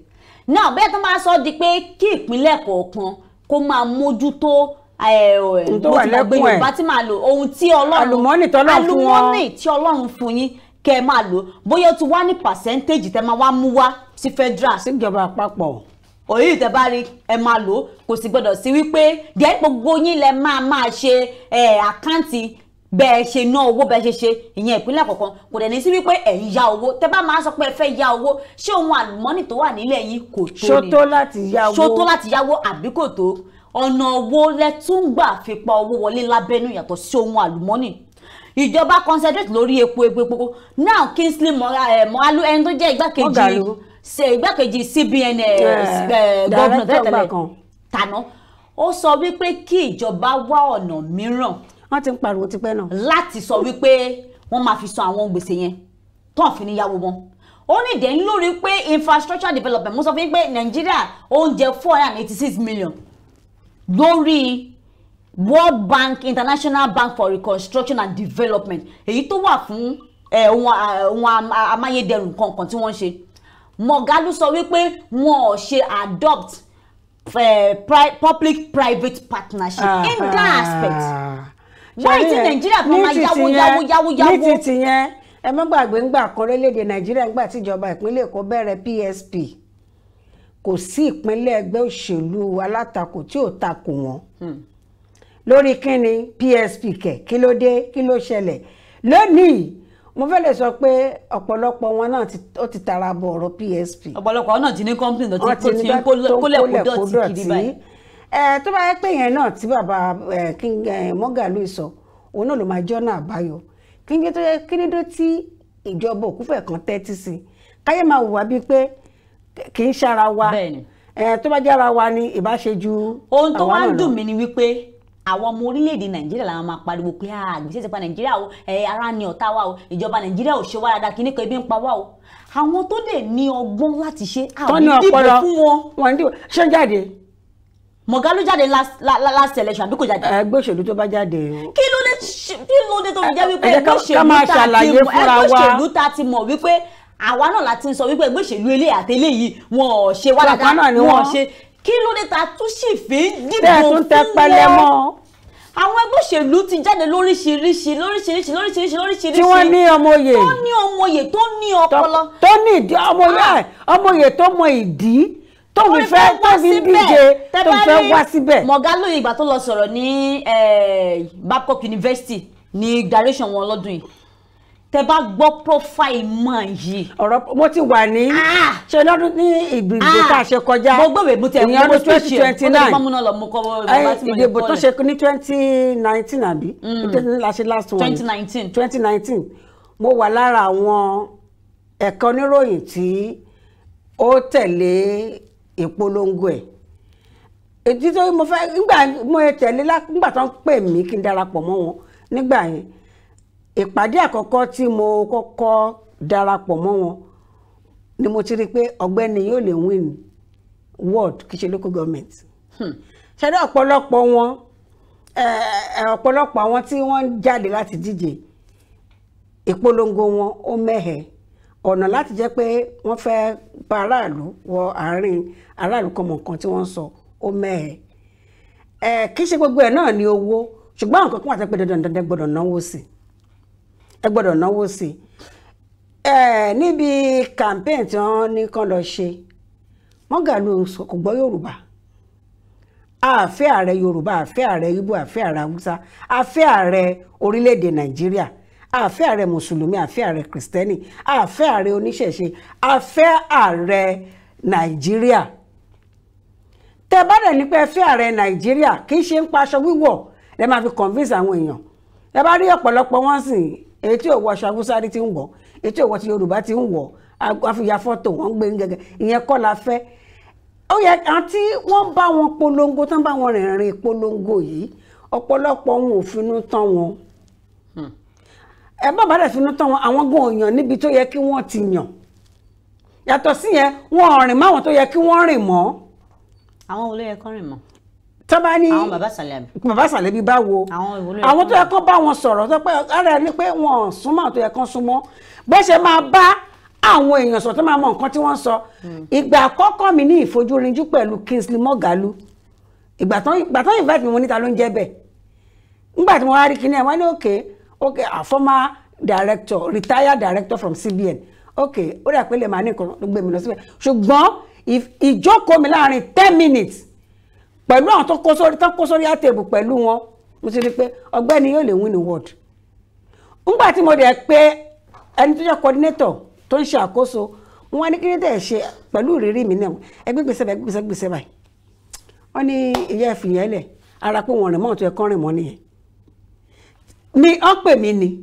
D: náà. Bẹ́ẹ̀ tó máa sọ di pé kí ìpínlẹ̀ kọ̀ọ̀kan kó máa mójútó
C: Ohun tó
D: mo
C: wà
D: ti gbàgbé
C: lẹ́kùn ẹ̀.
D: Yorùbá tí máa lò, ohun tí Ọlọ́run
C: Àlùmọ́nì tọ́lọ́run fún wọn.
D: Àlùmọ́nì tí Ọlọ́run fún yín, kẹ́ ẹ máa lò. Bóyá ó ti wá ní percentage tẹ́ máa wá mú wá sí federal,
C: Síjọba àpapọ̀.
D: Òyìn tẹ́ bá rí, ẹ máa lò ó. Kò sì gbọdọ̀ sí wípé díẹ̀ gbogbo yín lẹ máa máa ṣe account bẹ́ẹ̀ ṣe ná owó, bẹ́ẹ̀ ṣe ṣe ìyẹn ìpínlẹ̀ kọ̀ọ̀kan. Kò dẹ̀ ní sí wípé ẹ̀ ń yá owó. Tẹ́ bá máa sọ pé ẹ fẹ́ yá owó, ṣé ohun àlùmọ́nì tó wà nílẹ̀ yín kò tó
C: Ṣó
D: ni?
C: tó láti yáwó?
D: Ṣó tó láti yáwó àbí kò tó? Ọ̀nà wo lẹ tún gbà fi pa owó wọlé lábẹ́nú yàtọ̀ sí ohun àlùmọ́nì? Ìjọba concentrate lórí epo, epo, epo. Now Kingsley Moghalu, ẹni tó jẹ́ igbákejì
C: Moghalu.
D: Ṣe igbákejì CBN governor
C: Director
D: tẹ́lẹ̀tẹ́lẹ̀
C: gbà kan.
D: tàná, ó sọ wípé kí ìjọba wá ọ̀nà mìíràn
C: Wọ́n ti ń pariwo tipẹ́ náà.
D: láti sọ wípé wọ́n máa fi san àwọn gbèsè yẹn tó ń fi níyàwó wọn. Ó ní dẹ̀ ń lórí pé infrastructure development. Mo sọ fún yín pé Nàìjíríà ó ń jẹ 486 million lórí World Bank, International Bank for Reconstruction and Development, èyí tó wà fún ohun amáyédẹrùn kankan tí wọ́n ń ṣe. Moghalu sọ wípé wọn ò ṣe adopt public private partnership in that aspect. Wáyé tí Nàìjíríà kan máa yáwó yáwó yáwó yáwó.
C: Ní títì yẹn, ẹ má gbàgbé ńgbà kan lórílẹ̀‐èdè Nàìjíríà, ńgbà tíjọba ìpínlẹ̀ Èkó bẹ̀rẹ̀ PSP, kò sí ìpínlẹ̀ ẹgbẹ́ òṣèlú alátakò tí ò takò wọ́n lórí kíni PSP kẹ̀. Kí ló dé? Kí ló ṣẹlẹ̀ lónìí? Mo fẹ́ lè sọ pé ọ̀pọ̀lọpọ̀ wọn náà ó ti tara bọ̀ ọ̀rọ̀ PSP.
D: Ọ̀pọ̀lọpọ̀ náà ti ní complain tó ti ń kólẹ̀ kó dọ̀tí kiri báyìí.
C: Tó bá yẹ pé yẹn náà tí bàbá King Moghalu sọ, òun náà ló máa jọ́nà àbáyọ. Kí ni tó yẹ, kí ni tó tí ìjọba òkúfẹ̀ kan tẹ́tí sí káyé máa hùwà bíi pé kì í ṣara wa? Tó bá jára wa ni ìbá ṣe ju.
D: Ohun tó wá ń dùn mí ni wípé àwọn ọmọ orílẹ̀-èdè Nàìjíríà làwọn máa pariwo pé gbèsè ti pa Nàìjíríà o, ara ni ọ̀tá wa o, ìjọba Nàìjíríà ò ṣe wá dáadáa, kíní kan, ebi ń pa wá o. Àwọn tó lè ní ọgbọ́n láti ṣe, àwọn dìbò fún wọn.
C: Wọn dìbò ṣé ń jáde.
D: Moghalu jáde last election, àbí kò jáde?
C: Ẹgbẹ́ òṣèlú tó bá jáde.
D: Kí ló dé tó fi jẹ́ wípé ẹgbẹ́ òṣèlú tá ti mọ̀ wípé àwa náà láti sọ wípé ẹgbẹ́ òṣèlú eléyìí àti eléyìí wọn ò ṣe wá dáadáa, wọn ò ṣe, kí ló dé ta tún sì fi ń dìbò fún wọn? Àwọn ẹgbẹ́ òṣèlú ti jáde lóríṣiríṣi lóríṣiríṣi lóríṣiríṣi lóríṣiríṣi
C: tí wọ́n ní ọmọ oyè,
D: tó ní ọmọ oyè, tó ní ọpọlọ,
C: tó ní ìdí ọmọ oyè, tó mọ ìdí tó fi fẹ́, tó fi díje, tó fẹ́ wá síbẹ̀.
D: Moghalu ìgbà tó lọ sọ̀rọ̀ ní Babcock University ní graduation wọn lọ́dún yìí, tẹ bá gbọ́ profile man yìí.
C: Ọ̀rọ̀ mo ti wà ní ṣe lọ́dún ní ìdìbò tá a ṣe kọjá.
D: Mo gbèwé mo tẹ
C: ìyẹn ọdún 2029, ìdìbò tó ṣe ní 2019, àbí la ṣe last one,
D: 2019.
C: 2019, mo wà lára àwọn ẹ̀ka oníròyìn tí ó tẹ̀lé ìpolongo ẹ̀. Èyí tó mo fẹ́ nígbà mo tẹ̀lé, nígbà tó ń pè mí kí n darapọ̀ mọ́ wọn nígbà yẹn, ìpàdé àkọ́kọ́ tí mo kọ́kọ́ darapọ̀ mọ́ wọn ni mo ti rí i pé ọ̀gbẹ́ni yóò lè win ward, kì í ṣe local government. Ṣẹ́dá ọ̀pọ̀lọpọ̀ wọn, ọ̀pọ̀lọpọ̀ àwọn tí wọ́n ń jáde láti díje, ìpolongo wọn ó mẹ́hẹ̀. Ọ̀nà láti jẹ́ pé wọ́n fẹ́ bá aráàlú wọ àárín aráàlú kan mọ̀ nǹkan tí wọ́n ń sọ, ó mẹ́hẹ̀. Kì í ṣe gbogbo ẹ̀ náà ní owó, ṣùgbọ́n àwọn kankan wà tó pé dandan dandan gbọ́dọ̀ náwó sí, ẹ gbọ́dọ̀ náwó sí ẹ. Níbi campaign tí wọ́n ní kán lọ ṣe, Moghalu kò gbọ́ Yorùbá. Àfẹ́ ààrẹ Yorùbá, àfẹ́ ààrẹ Ìgbò, àfẹ́ ààrẹ Haúsá, àfẹ́ ààrẹ orílẹ̀-èdè Nàìjíríà, àfẹ́ ààrẹ mùsùlùmí, àfẹ́ ààrẹ kìrìsìtẹ́nì, àfẹ́ ààrẹ oníṣẹ̀ṣe, àfẹ́ ààrẹ Nàìjíríà. Tẹ bá dẹ̀ ní pé ẹ fẹ́ ààrẹ Nàìjíríà, kì í ṣe ń pa aṣọ wíwọ̀ lẹ máa fi convince àwọn èèyàn. Ẹ bá rí ọ̀pọ̀lọpọ̀ wọn sìn, èyí tí ò wọ aṣọ Haúsá rí ti ń wọ̀, èyí tí ò wọ ti Yorùbá ti ń wọ̀, wọ́n fi ya fọ́tò wọ́n ń gbé ní gẹ́gẹ́. Ìyẹn kọ́ la fẹ́. Ó yẹ àwọn tí wọ́n bá wọn polongo, tán bá wọn rìnrìn polongo yìí, ọ̀pọ̀lọpọ̀ wọn ò finú tán wọn. Ẹ bá bá dẹ̀ finú tán wọn, àwọn gan òyàn níbi tó yẹ kí wọ́n ti yàn. Yàtọ̀ sí yẹn, wọn ò rìn máwọn tó yẹ kí wọ́n rìn mọ́.
D: Àwọn wo ló yẹ kán rìn mọ́?
C: Tó bá ní
D: àwọn bàbá sàlẹ̀ àbí?
C: Bàbá sàlẹ̀ bíi báwo? Àwọn tó yẹ kó bá wọn sọ̀rọ̀, tó pé ara ẹni pé wọn ò súnmọ́ tó yẹ kán súnmọ́, bó ṣe máa bá àwọn èèyàn sọ tó máa mọ nǹkan tí wọ́n sọ. Ìgbà àkọ́kọ́ mi ní ìfojúrinjú pẹ̀lú Kingsley Moghalu, ìgbà tán invite mi, mo níta ló ń jẹ́ bẹ́ẹ̀. Nígbà tí mo wá rí kinní ẹ̀, wọ́n ní okay okay, a former director, retired director from CBN, okay, ó dà pé lè máa ní nǹkan ló gbé mi lọ síbẹ̀. Ṣùgbọ́n ìjókòó mi láàrin 10 minutes pẹ̀lú àwọn tó kó sórí àtẹ̀bù pẹ̀lú wọn, mo ti rí pé ọ̀gbẹ́ni yóò lè win the world. Ńgbà tí mo dẹ̀ pé ẹni tó jẹ́ coordinator tó ń ṣe àkóso, wọn ní kí ní tẹ̀ ṣe pẹ̀lú ìrírí mi náà, ẹgbẹ́ gbèsè báyìí, gbèsè gbèsè báyìí. Wọ́n ní ìyá ìfìyàn lẹ̀ ara pé wọ́n rìn mọ́ ọ̀tún ẹ̀kọ́ rìn mọ́ nìyẹn. Ni wọ́n pè mí ni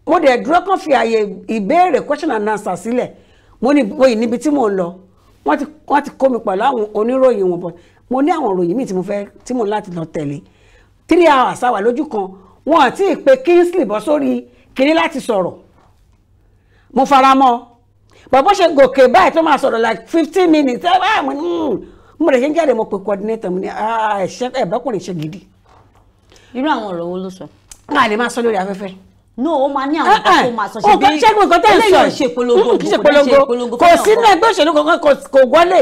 C: mo dẹ̀ dúró kàn fi àyè ìbéèrè question and answer sílẹ̀. Mo ní bóyì níbi tí mò ń lọ, wọ́n ti kó mi pẹ̀lú àwọn oníròyìn wọn bọ̀. Mo ní àwọn ìròyìn míì tí mo fẹ́, tí mo láti lọ tẹ̀lé. 3 hours àwà lójú kan, wọn àti ìpè Kingsley bọ́ sórí kinní láti sọ̀rọ̀. Mo fara mọ́ bàbá ṣe gòkè báyìí tó máa sọ̀rọ̀ like 15 minutes. Mo lè ṣe ń jáde, mo pe coordinator mi ní ẹ̀bẹ́kùnrin ṣe gidi.
D: Irú àwọn ọ̀rọ̀ wo ló sọ?
C: A lè máa sọ lórí afẹ́fẹ́.
D: No, ó máa ní àwọn nǹkan tó máa sọ, ṣe bí
C: eléyìí
D: ṣe polongo,
C: kò sínú ẹgbẹ́ òṣèlú kankan, kò wọlé.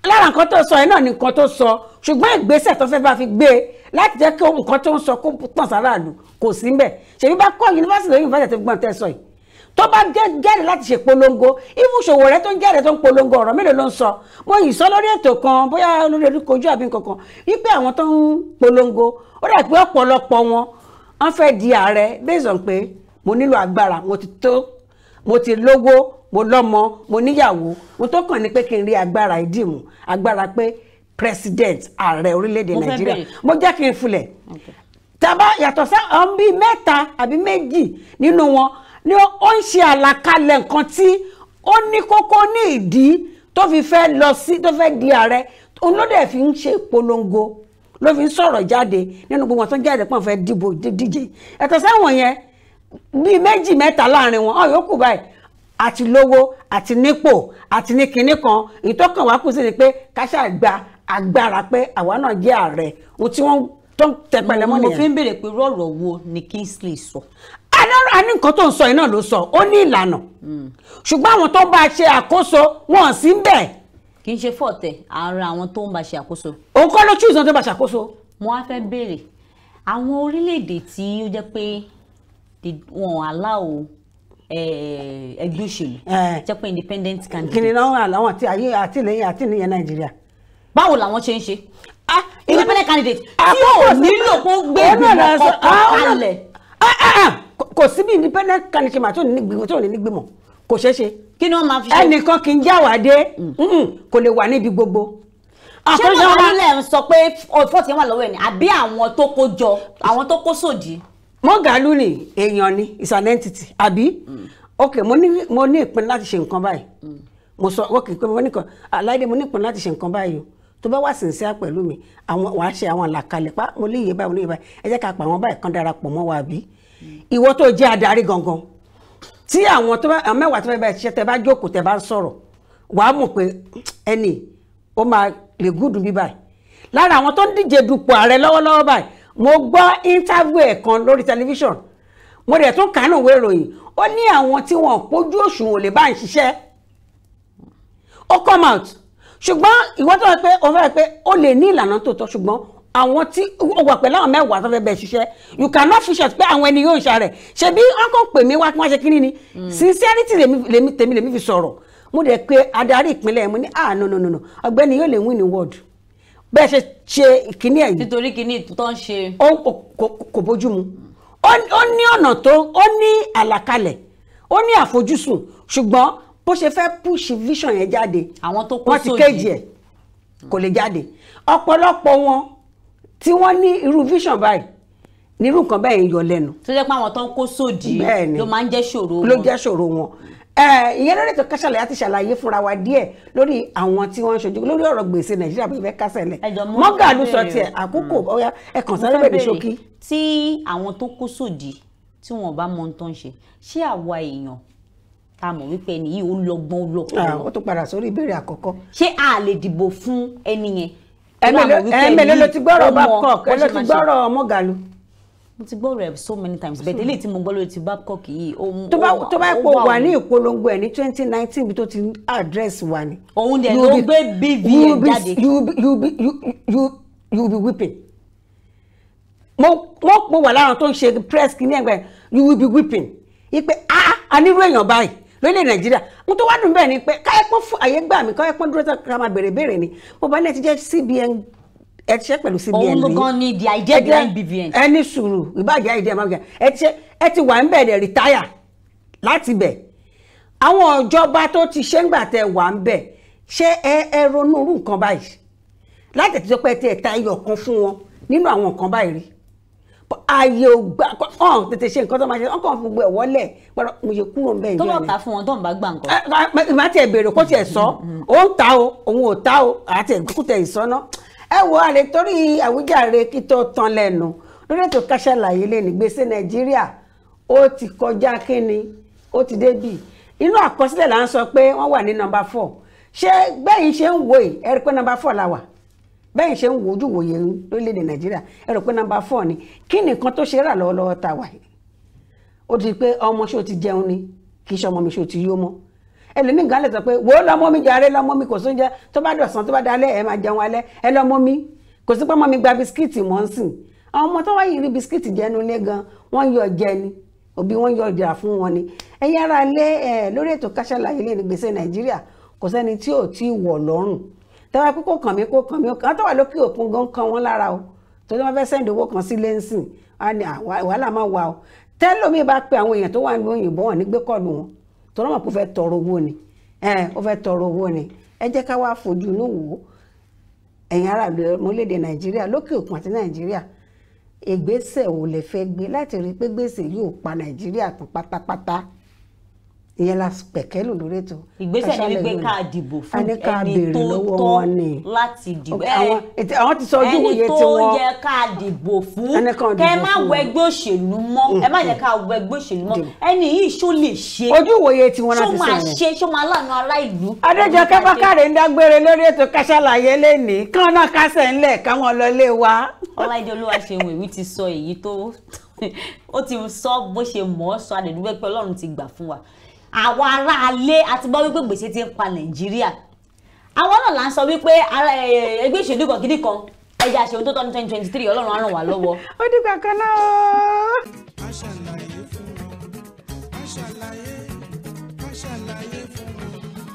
C: Lára nǹkan tó sọ yẹn náà ni nǹkan tó sọ, ṣùgbọ́n ìgbésẹ̀ tó fẹ́ bá fi gbé e láti jẹ́ kí nǹkan tó ń sọ kó tàn sáráàlú kò sí ńbẹ̀. Ṣèbí bá kọ́ yunifásitì lóyún ìfásitì tó gbọ́n tẹ́ sọ yìí, tó bá jáde láti ṣe polongo, even Sowore tó ń jáde tó ń polongo, ọ̀rọ̀ mélòó ló ń sọ? Mo yìí sọ lórí ètò kan, bóyá lórí Olúkojú àbí nǹkan kan, wípé àwọn tó ń polongo, ó dà pé ọ̀pọ̀lọpọ̀ wọn wọ́n fẹ́ di ààrẹ based on pé mo nílò agbára, mo ti tó, mo ti lówó, mo lọ́mọ, mo níyàwó, mo tó kàn ní pé kí n rí agbára ìdìmú, agbára pé president, ààrẹ orílẹ̀-èdè
D: Mo fẹ́
C: Nàìjíríà.
D: béèrè.
C: Mo jẹ́ kí n filẹ̀ tàbá yàtọ̀ sí àwọn bíi mẹ́ta àbí méjì nínú wọn ni ó ń ṣe àlàkalẹ̀ nǹkan tí ó ní kókó ní ìdí tó fi fẹ́ lọ sí, tó fẹ́ di ààrẹ. Òun ló dẹ̀ fi ń ṣe polongo, ló fi ń sọ̀rọ̀ jáde nínú gbogbo wọn tó ń jáde pọ́n fẹ́ dìbò díje. Yàtọ̀ sáwọn yẹn bíi méjì mẹ́ta láàrin wọn, ọ̀ yòókù báyìí àti lówó àti nípò àti ní kinní kan, èyí tó kàn wá kù sí ni pé ká ṣáà gba agbára pé àwa náà jẹ́ ààrẹ. Ohun tí wọ́n tó ń tẹpẹlẹ mọ́
D: Mo fi
C: nìyẹn.
D: ń béèrè pé irú ọ̀rọ̀ wo ni Kingsley sọ?
C: A ní nǹkan tó ń sọ yìí náà ló sọ, ó ní ìlànà, ṣùgbọ́n àwọn tó ń bá a ṣe àkóso wọn ò sí ń bẹ̀.
D: Kì í ṣe fọ̀tẹ̀ ara àwọn tó ń bá ṣe àkóso.
C: Òun kọ́ ló choose àwọn tó bá ṣàkóso.
D: Mo wá fẹ́ béèrè, àwọn orílẹ̀-èdè tí ó jẹ́ pé wọn allow ẹgbẹ́ òṣèlú, jẹ́ pé independent
C: Kí ni
D: candidate,
C: náà àwọn àti ayé àti lẹ́yìn àti níyẹn Nàìjíríà.
D: Báwo làwọn ṣe ń ṣe independent candidate tí
C: Àkókò
D: ò nílò kó gbé
C: Òun náà
D: ìgbìmọ̀
C: lọ sọ-
D: kankan
C: òun náà-
D: kalẹ̀?
C: Kò sí bí independent candidate mà tó ní gbìmọ̀, tó ní gbìmọ̀, kò ṣeé ṣe.
D: Kí ni wọ́n máa fi ṣe?
C: Ẹnìkan kì í jáwàdé, kò lè wà níbi gbogbo.
D: Ṣé
C: Àkójọ
D: bàbá
C: wa-
D: nílẹ̀ ń sọ pé fọ́ọ̀tì yẹn wà lọ́wọ́ ẹ̀ ni, àbí àwọn tó kó jọ, àwọn tó kó sòdí?
C: Mọ́gàlú ni èèyàn ni, is an entity, àbí? Ok, mo ní ìpinnu láti ṣe nǹkan báyìí. Mo sọ ok pé mo ní kan aláìdé, mo ní ìpinnu láti ṣe nǹkan báyìí o. Tó bá wà sincere pẹ̀lú mi, àwọn wàá ṣe àwọn àlàkalẹ̀ pa, mo ní iye báyìí, mo ní iye báyìí, ẹ jẹ́ ká pa àwọn báyìí kan darapọ̀ mọ́ wa. Àbí ìwọ tó jẹ́ adarí gangan, tí àwọn tó bá, àwọn mẹ́wàá tó bá bá ṣiṣẹ́, tẹ bá jókòó, tẹ bá ń sọ̀rọ̀, wàá mọ̀ pé ẹni ó máa lè gúdùn bí báyìí. Lára àwọn tó ń díje dupò ààrẹ lọ́wọ́lọ́wọ́ báyìí, mo gbọ́ interview ẹ̀ kan lórí tẹlifíṣàn, mo dẹ̀ tún kàánù ìwé ìròyìn, ó ní àwọn tí wọn pójú òṣùwọ̀n lè bá ń ṣiṣẹ́. Ó come out. Ṣùgbọ́n ìwọ tó wà pé o fẹ́ pé o lè ní ìlànà tó tọ́, ṣùgbọ́n àwọn tí ó wà pẹ̀lú àwọn mẹ́wàá tó fẹ́ bẹ̀ ṣiṣẹ́, you cannot fish out pé àwọn ẹni yóò ń ṣàrẹ̀. Ṣebí wọ́n kàn pè mí wá kí wọ́n ṣe kíní ni, sincerity lèmi tèmi lèmi fi sọ̀rọ̀. Mo dẹ̀ pé adarí ìpínlẹ̀, mo ní, "Ah, no, no, no, no, ọ̀gbẹ́ni yóò lè win ní ward bẹ́ẹ̀ ṣe ṣe kíní ẹ̀ yìí."
D: Nítorí kíní tó ń ṣe.
C: Ó kò bójú mu. Ó ní ọ̀nà tó, ó ní àlàkalẹ̀, ó ní àfojúsùn, ṣùgbọ́n bó ṣe fẹ́ push vision yẹn jáde,
D: Àwọn tó kó
C: wọ́n ti
D: sódì.
C: kéjì ẹ̀, kò lè jáde. Ọ̀pọ̀lọpọ̀ wọn tí wọ́n ní irú vision báyìí ní irú nǹkan bẹ́ẹ̀ ń yọ lẹ́nu.
D: Tó jẹ́ pé àwọn tó ń kó sòdí
C: Bẹ́ẹ̀ni.
D: ló máa ń jẹ́ ṣòro
C: Ló
D: wọn.
C: jẹ́ ṣòro wọn. Ìyẹn lórí ètò Ká Sálàyé àti ṣàlàyé fúnra wa díẹ̀ lórí àwọn tí wọ́n ń ṣojú lórí ọ̀rọ̀ gbèsè Nàìjíríà bí fẹ́ kásẹ̀ lẹ̀.
D: Ẹ jọ̀ọ́, mo
C: Mọ́gàlú
D: fẹ́
C: sọ
D: béèrè
C: tiẹ̀
D: o.
C: àkókò ọ̀ya, ẹ kàn
D: Mo
C: sáré
D: fẹ́
C: bẹ̀rẹ̀
D: béèrè,
C: ṣókí.
D: Tí àwọn tó kó sòdí tí wọn bá mọ ohun tó ń ṣe, ṣé àwa èèyàn tá a mọ̀ wípé ẹni yìí ó lọ́gbọ́n, ó lọ́pọlọ,
C: Ó tún padà sórí ìbéèrè àkọ́kọ́.
D: ṣé a lè dìbò fún ẹni yẹn? Torí a mọ̀ wípé ẹni
C: Ẹ̀mélòó ló
D: yìí
C: ti gbọ́rọ̀
D: ó mọ
C: Babcock?
D: bó
C: Ẹ ló
D: ṣe
C: ti
D: máa ṣe.
C: gbọ́rọ̀ Mọ́gàlú?
D: Mo ti gbọ́rọ̀ ẹ̀ so many times, but eléyìí tí mo gbọ́ lórí ti Babcock yìí, ó
C: Tó bá
D: ó
C: pò
D: wà
C: wà ní
D: òun.
C: ìpolongo ẹ̀ ní 2019, bí tó ti address wa ni.
D: Òun dẹ̀
C: You
D: ló
C: will be-
D: gbé BVN
C: you will be-
D: jáde.
C: You will be you will be you you you will be weeping. Mo wà lára tó ń ṣe press kìíní ẹgbẹ́, you will be weeping. Ipe ah, a nírú èèyàn báyìí lórílẹ̀ Nàìjíríà. Mo tó wá dùn bẹ́ẹ̀ ni pé káyọ̀pọ̀n fún àyè gbà mí, káyọ̀pọ̀n dúró tán ká máa béèrè béèrè ni. Mo bá ní ẹ ti jẹ́ CBN, ẹ ti ṣe pẹ̀lú CBN
D: Òun
C: rí.
D: gan ni the idea behind BVN.
C: Ẹ ní sùúrù, ìbàjẹ́ ìdí ẹ̀ máa gbà ẹ ti ṣe, ẹ ti wà ń bẹ̀ dẹ̀ retire láti bẹ̀. Àwọn ìjọba tó ti ṣe ń gbà tẹ wà ń bẹ̀, ṣé ẹ ronú irú nǹkan báyìí láti tẹ̀síọ́ pé ẹ ti ẹ̀ta ẹyọ kan fún wọn nínú àwọn nǹkan báyìí rí? Ààyè ò gbà ọ̀hún tètè ṣe nǹkan tó máa ṣe, wọ́n kàn fún gbogbo ẹ̀ wọlé gbọ́dọ̀ mo ṣe kúrò ń bẹ̀.
D: Tó
C: Ìjọ
D: bá
C: yẹn
D: ta fún wọn, tó ń bá gbà nǹkan.
C: Ìmọ̀ àti ẹ̀bẹ̀rẹ̀ kó tiẹ̀ sọ ó ń ta o, òun ò ta o, àti ẹ̀kú tẹ̀ ìsọ́nà. Ẹ wo àlè torí àwíjàre kí tó tán lẹ́nu lórí ètò Ká Sálàyé lẹ́nu. Gbèsè Nàìjíríà ó ti kọjá kínni, ó ti débì inú àkọsílẹ̀ là ń sọ pé wọ́n wà ní nọ́mbà 4. Ṣé bẹ́yìn ṣe ń wò yìí, ẹ rí pé nọ́mbà 4 la wà? Bẹ́yìn ṣe ń wo ojú wòye lórílẹ̀‐èdè Nàìjíríà, ẹ rò pé nọ́mbà 4 ni? Kí nìkan tó ṣe rà lọ́wọ́lọ́wọ́ tá a wà yìí, ó di pé ọmọ ṣó ti jẹun ni, kì í ṣe ọmọ mi ṣó ti yó mọ́. Ẹlòmíì gan lè sọ pé wò ó lọ́mọ mi jàre, lọ́mọ mi kò sóúnjẹ, tó bá dọ̀sán tó bá dalẹ́ ẹ máa jẹun alẹ́, ẹ lọ́mọ mi kò sí pé ọmọ mi gba bisikíìtì mọ́ ń sìn. Àwọn ọmọ tó wáyé rí bisikíìtì jẹnu lé gan, wọ́n yọ jẹ ni, òbí wọn yọ ọjà fún wọn ni. Ẹ̀yin ará lé ẹ lórí ètò Ká Sálàyé lé ní gbèsè Nàìjíríà kò sẹ́ni tí ò tí wọ̀ lọ́rùn. Tẹ́wọ́ pé kò kàn mí, kò kàn mí, kàn tó wà lókè òkun gan kan wọ́n lára o, tó tí wọ́n fẹ́ sẹ́ndì owó kan sí lẹ́ńsìn á ní wàhálà máa wà o. Tẹ́lómi bá pe àwọn èèyàn tó wà ní òyìnbó wọn ní gbé kọ́ọ̀lù wọn, tó lọ́mọ̀ kó fẹ́ tọrọ owó ni, ó fẹ́ tọrọ owó ni. Ẹ jẹ́ ká wá fojú inú wò ó, ẹ̀yin ará orílẹ̀-èdè Nàìjíríà lókè òkun àti Nàìjíríà, ìgbésẹ̀ wo lẹ fẹ́ gbé láti rí pé gbèsè yóò pa Nàìjíríà tán pátápátá? Ìyẹn la pẹ̀kẹ́lù lórí ètò.
D: Ìgbésẹ̀ ni wípé ká dìbò fún ẹni tó tọ́ láti dìbò.
C: Àwọn ti sọ ojú ìwòye
D: ẹni
C: tiwọn.
D: Tó yẹ ká dìbò fún, kẹ má wọ ẹgbẹ́ òṣèlú mọ́, ẹ má jẹ́ ká wọ ẹgbẹ́ òṣèlú mọ́. Ẹni yìí ṣó lè ṣe
C: ojú ìwòye tiwọn láti sọ
D: yẹn, ṣó máa ṣe, ṣó máa láàánú ará ìlú.
C: Adéjọkẹ́ Bákàrè ń dágbére lórí ètò Ká Sálàyé lẹ́nìí, kán náà kásẹ̀ ńlẹ̀ káwọn lọ lé wa.
D: Ọláìdé Olúwaṣeun èmi ti sọ èyí tó ó ti sọ bó ṣe mọ̀ ọ́ sọ, àdẹ̀dúgbẹ́ pé Ọlọ́run ti gbà fún wa. Àwa aráalé àti gbọ́ wípé gbèsè ti ń pa Nàìjíríà. Àwọn náà là ń sọ wípé ẹgbẹ́ ìṣèlú kan kìíní kan ẹja ṣe ohun tó tọ́ ní 2023, Ọlọ́run á ràn wá lọ́wọ́.
C: Ó dìgbà kan náà.
A: Ká ṣàlàyé fún wọn, ká ṣàlàyé, ká ṣàlàyé fún wọn.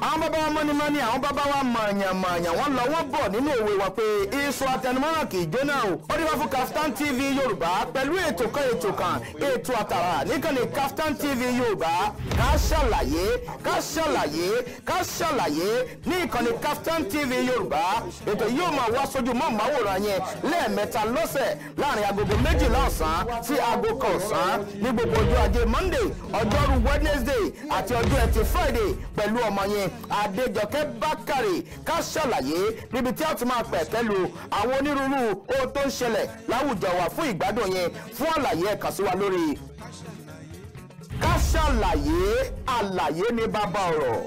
B: Àwọn bàbá wa mọ́nimọ́ni, àwọn bàbá wa mọ̀ọ̀yàn-mọ̀ọ̀yàn, wọ́n lọ wọ́n bọ̀ nínú òwe wa pé iṣu atẹnumọ́ràn kì í jóná o. Ó dìbò fún Kaftan TV Yorùbá pẹ̀lú ètò kan ètò kan ètò àtàrà níkànnì Kaftan TV Yorùbá. Ká ṣàlàyé, ká ṣàlàyé, ká ṣàlàyé ní ìkànnì Kaftan TV Yorùbá. Ètò yóò máa wá sójú mọ́ màwòrán yẹn lẹ́ẹ̀mẹ́ta lọ́sẹ̀ láàrin agogo 12 ọ̀sán sí aago 1 ọ̀sán ní gbogbo ọjọ́ ajé Monday, ọjọ́rú Wednesday àti ọjọ́ ẹtì Friday pẹ̀lú ọmọ yẹn Adéjọkẹ́ Bákàrè. Ká ṣàlàyé níbi tí a ti máa pẹ̀kẹ́ lu àwọn onírúurú ohun tó ń ṣẹlẹ̀ láwùjọ wa fún ìgbádùn yẹn. Fún àlàyé ẹ kàn sí wa lórí Ká Ṣàlàyé, àlàyé ní bàbá ọ̀rọ̀.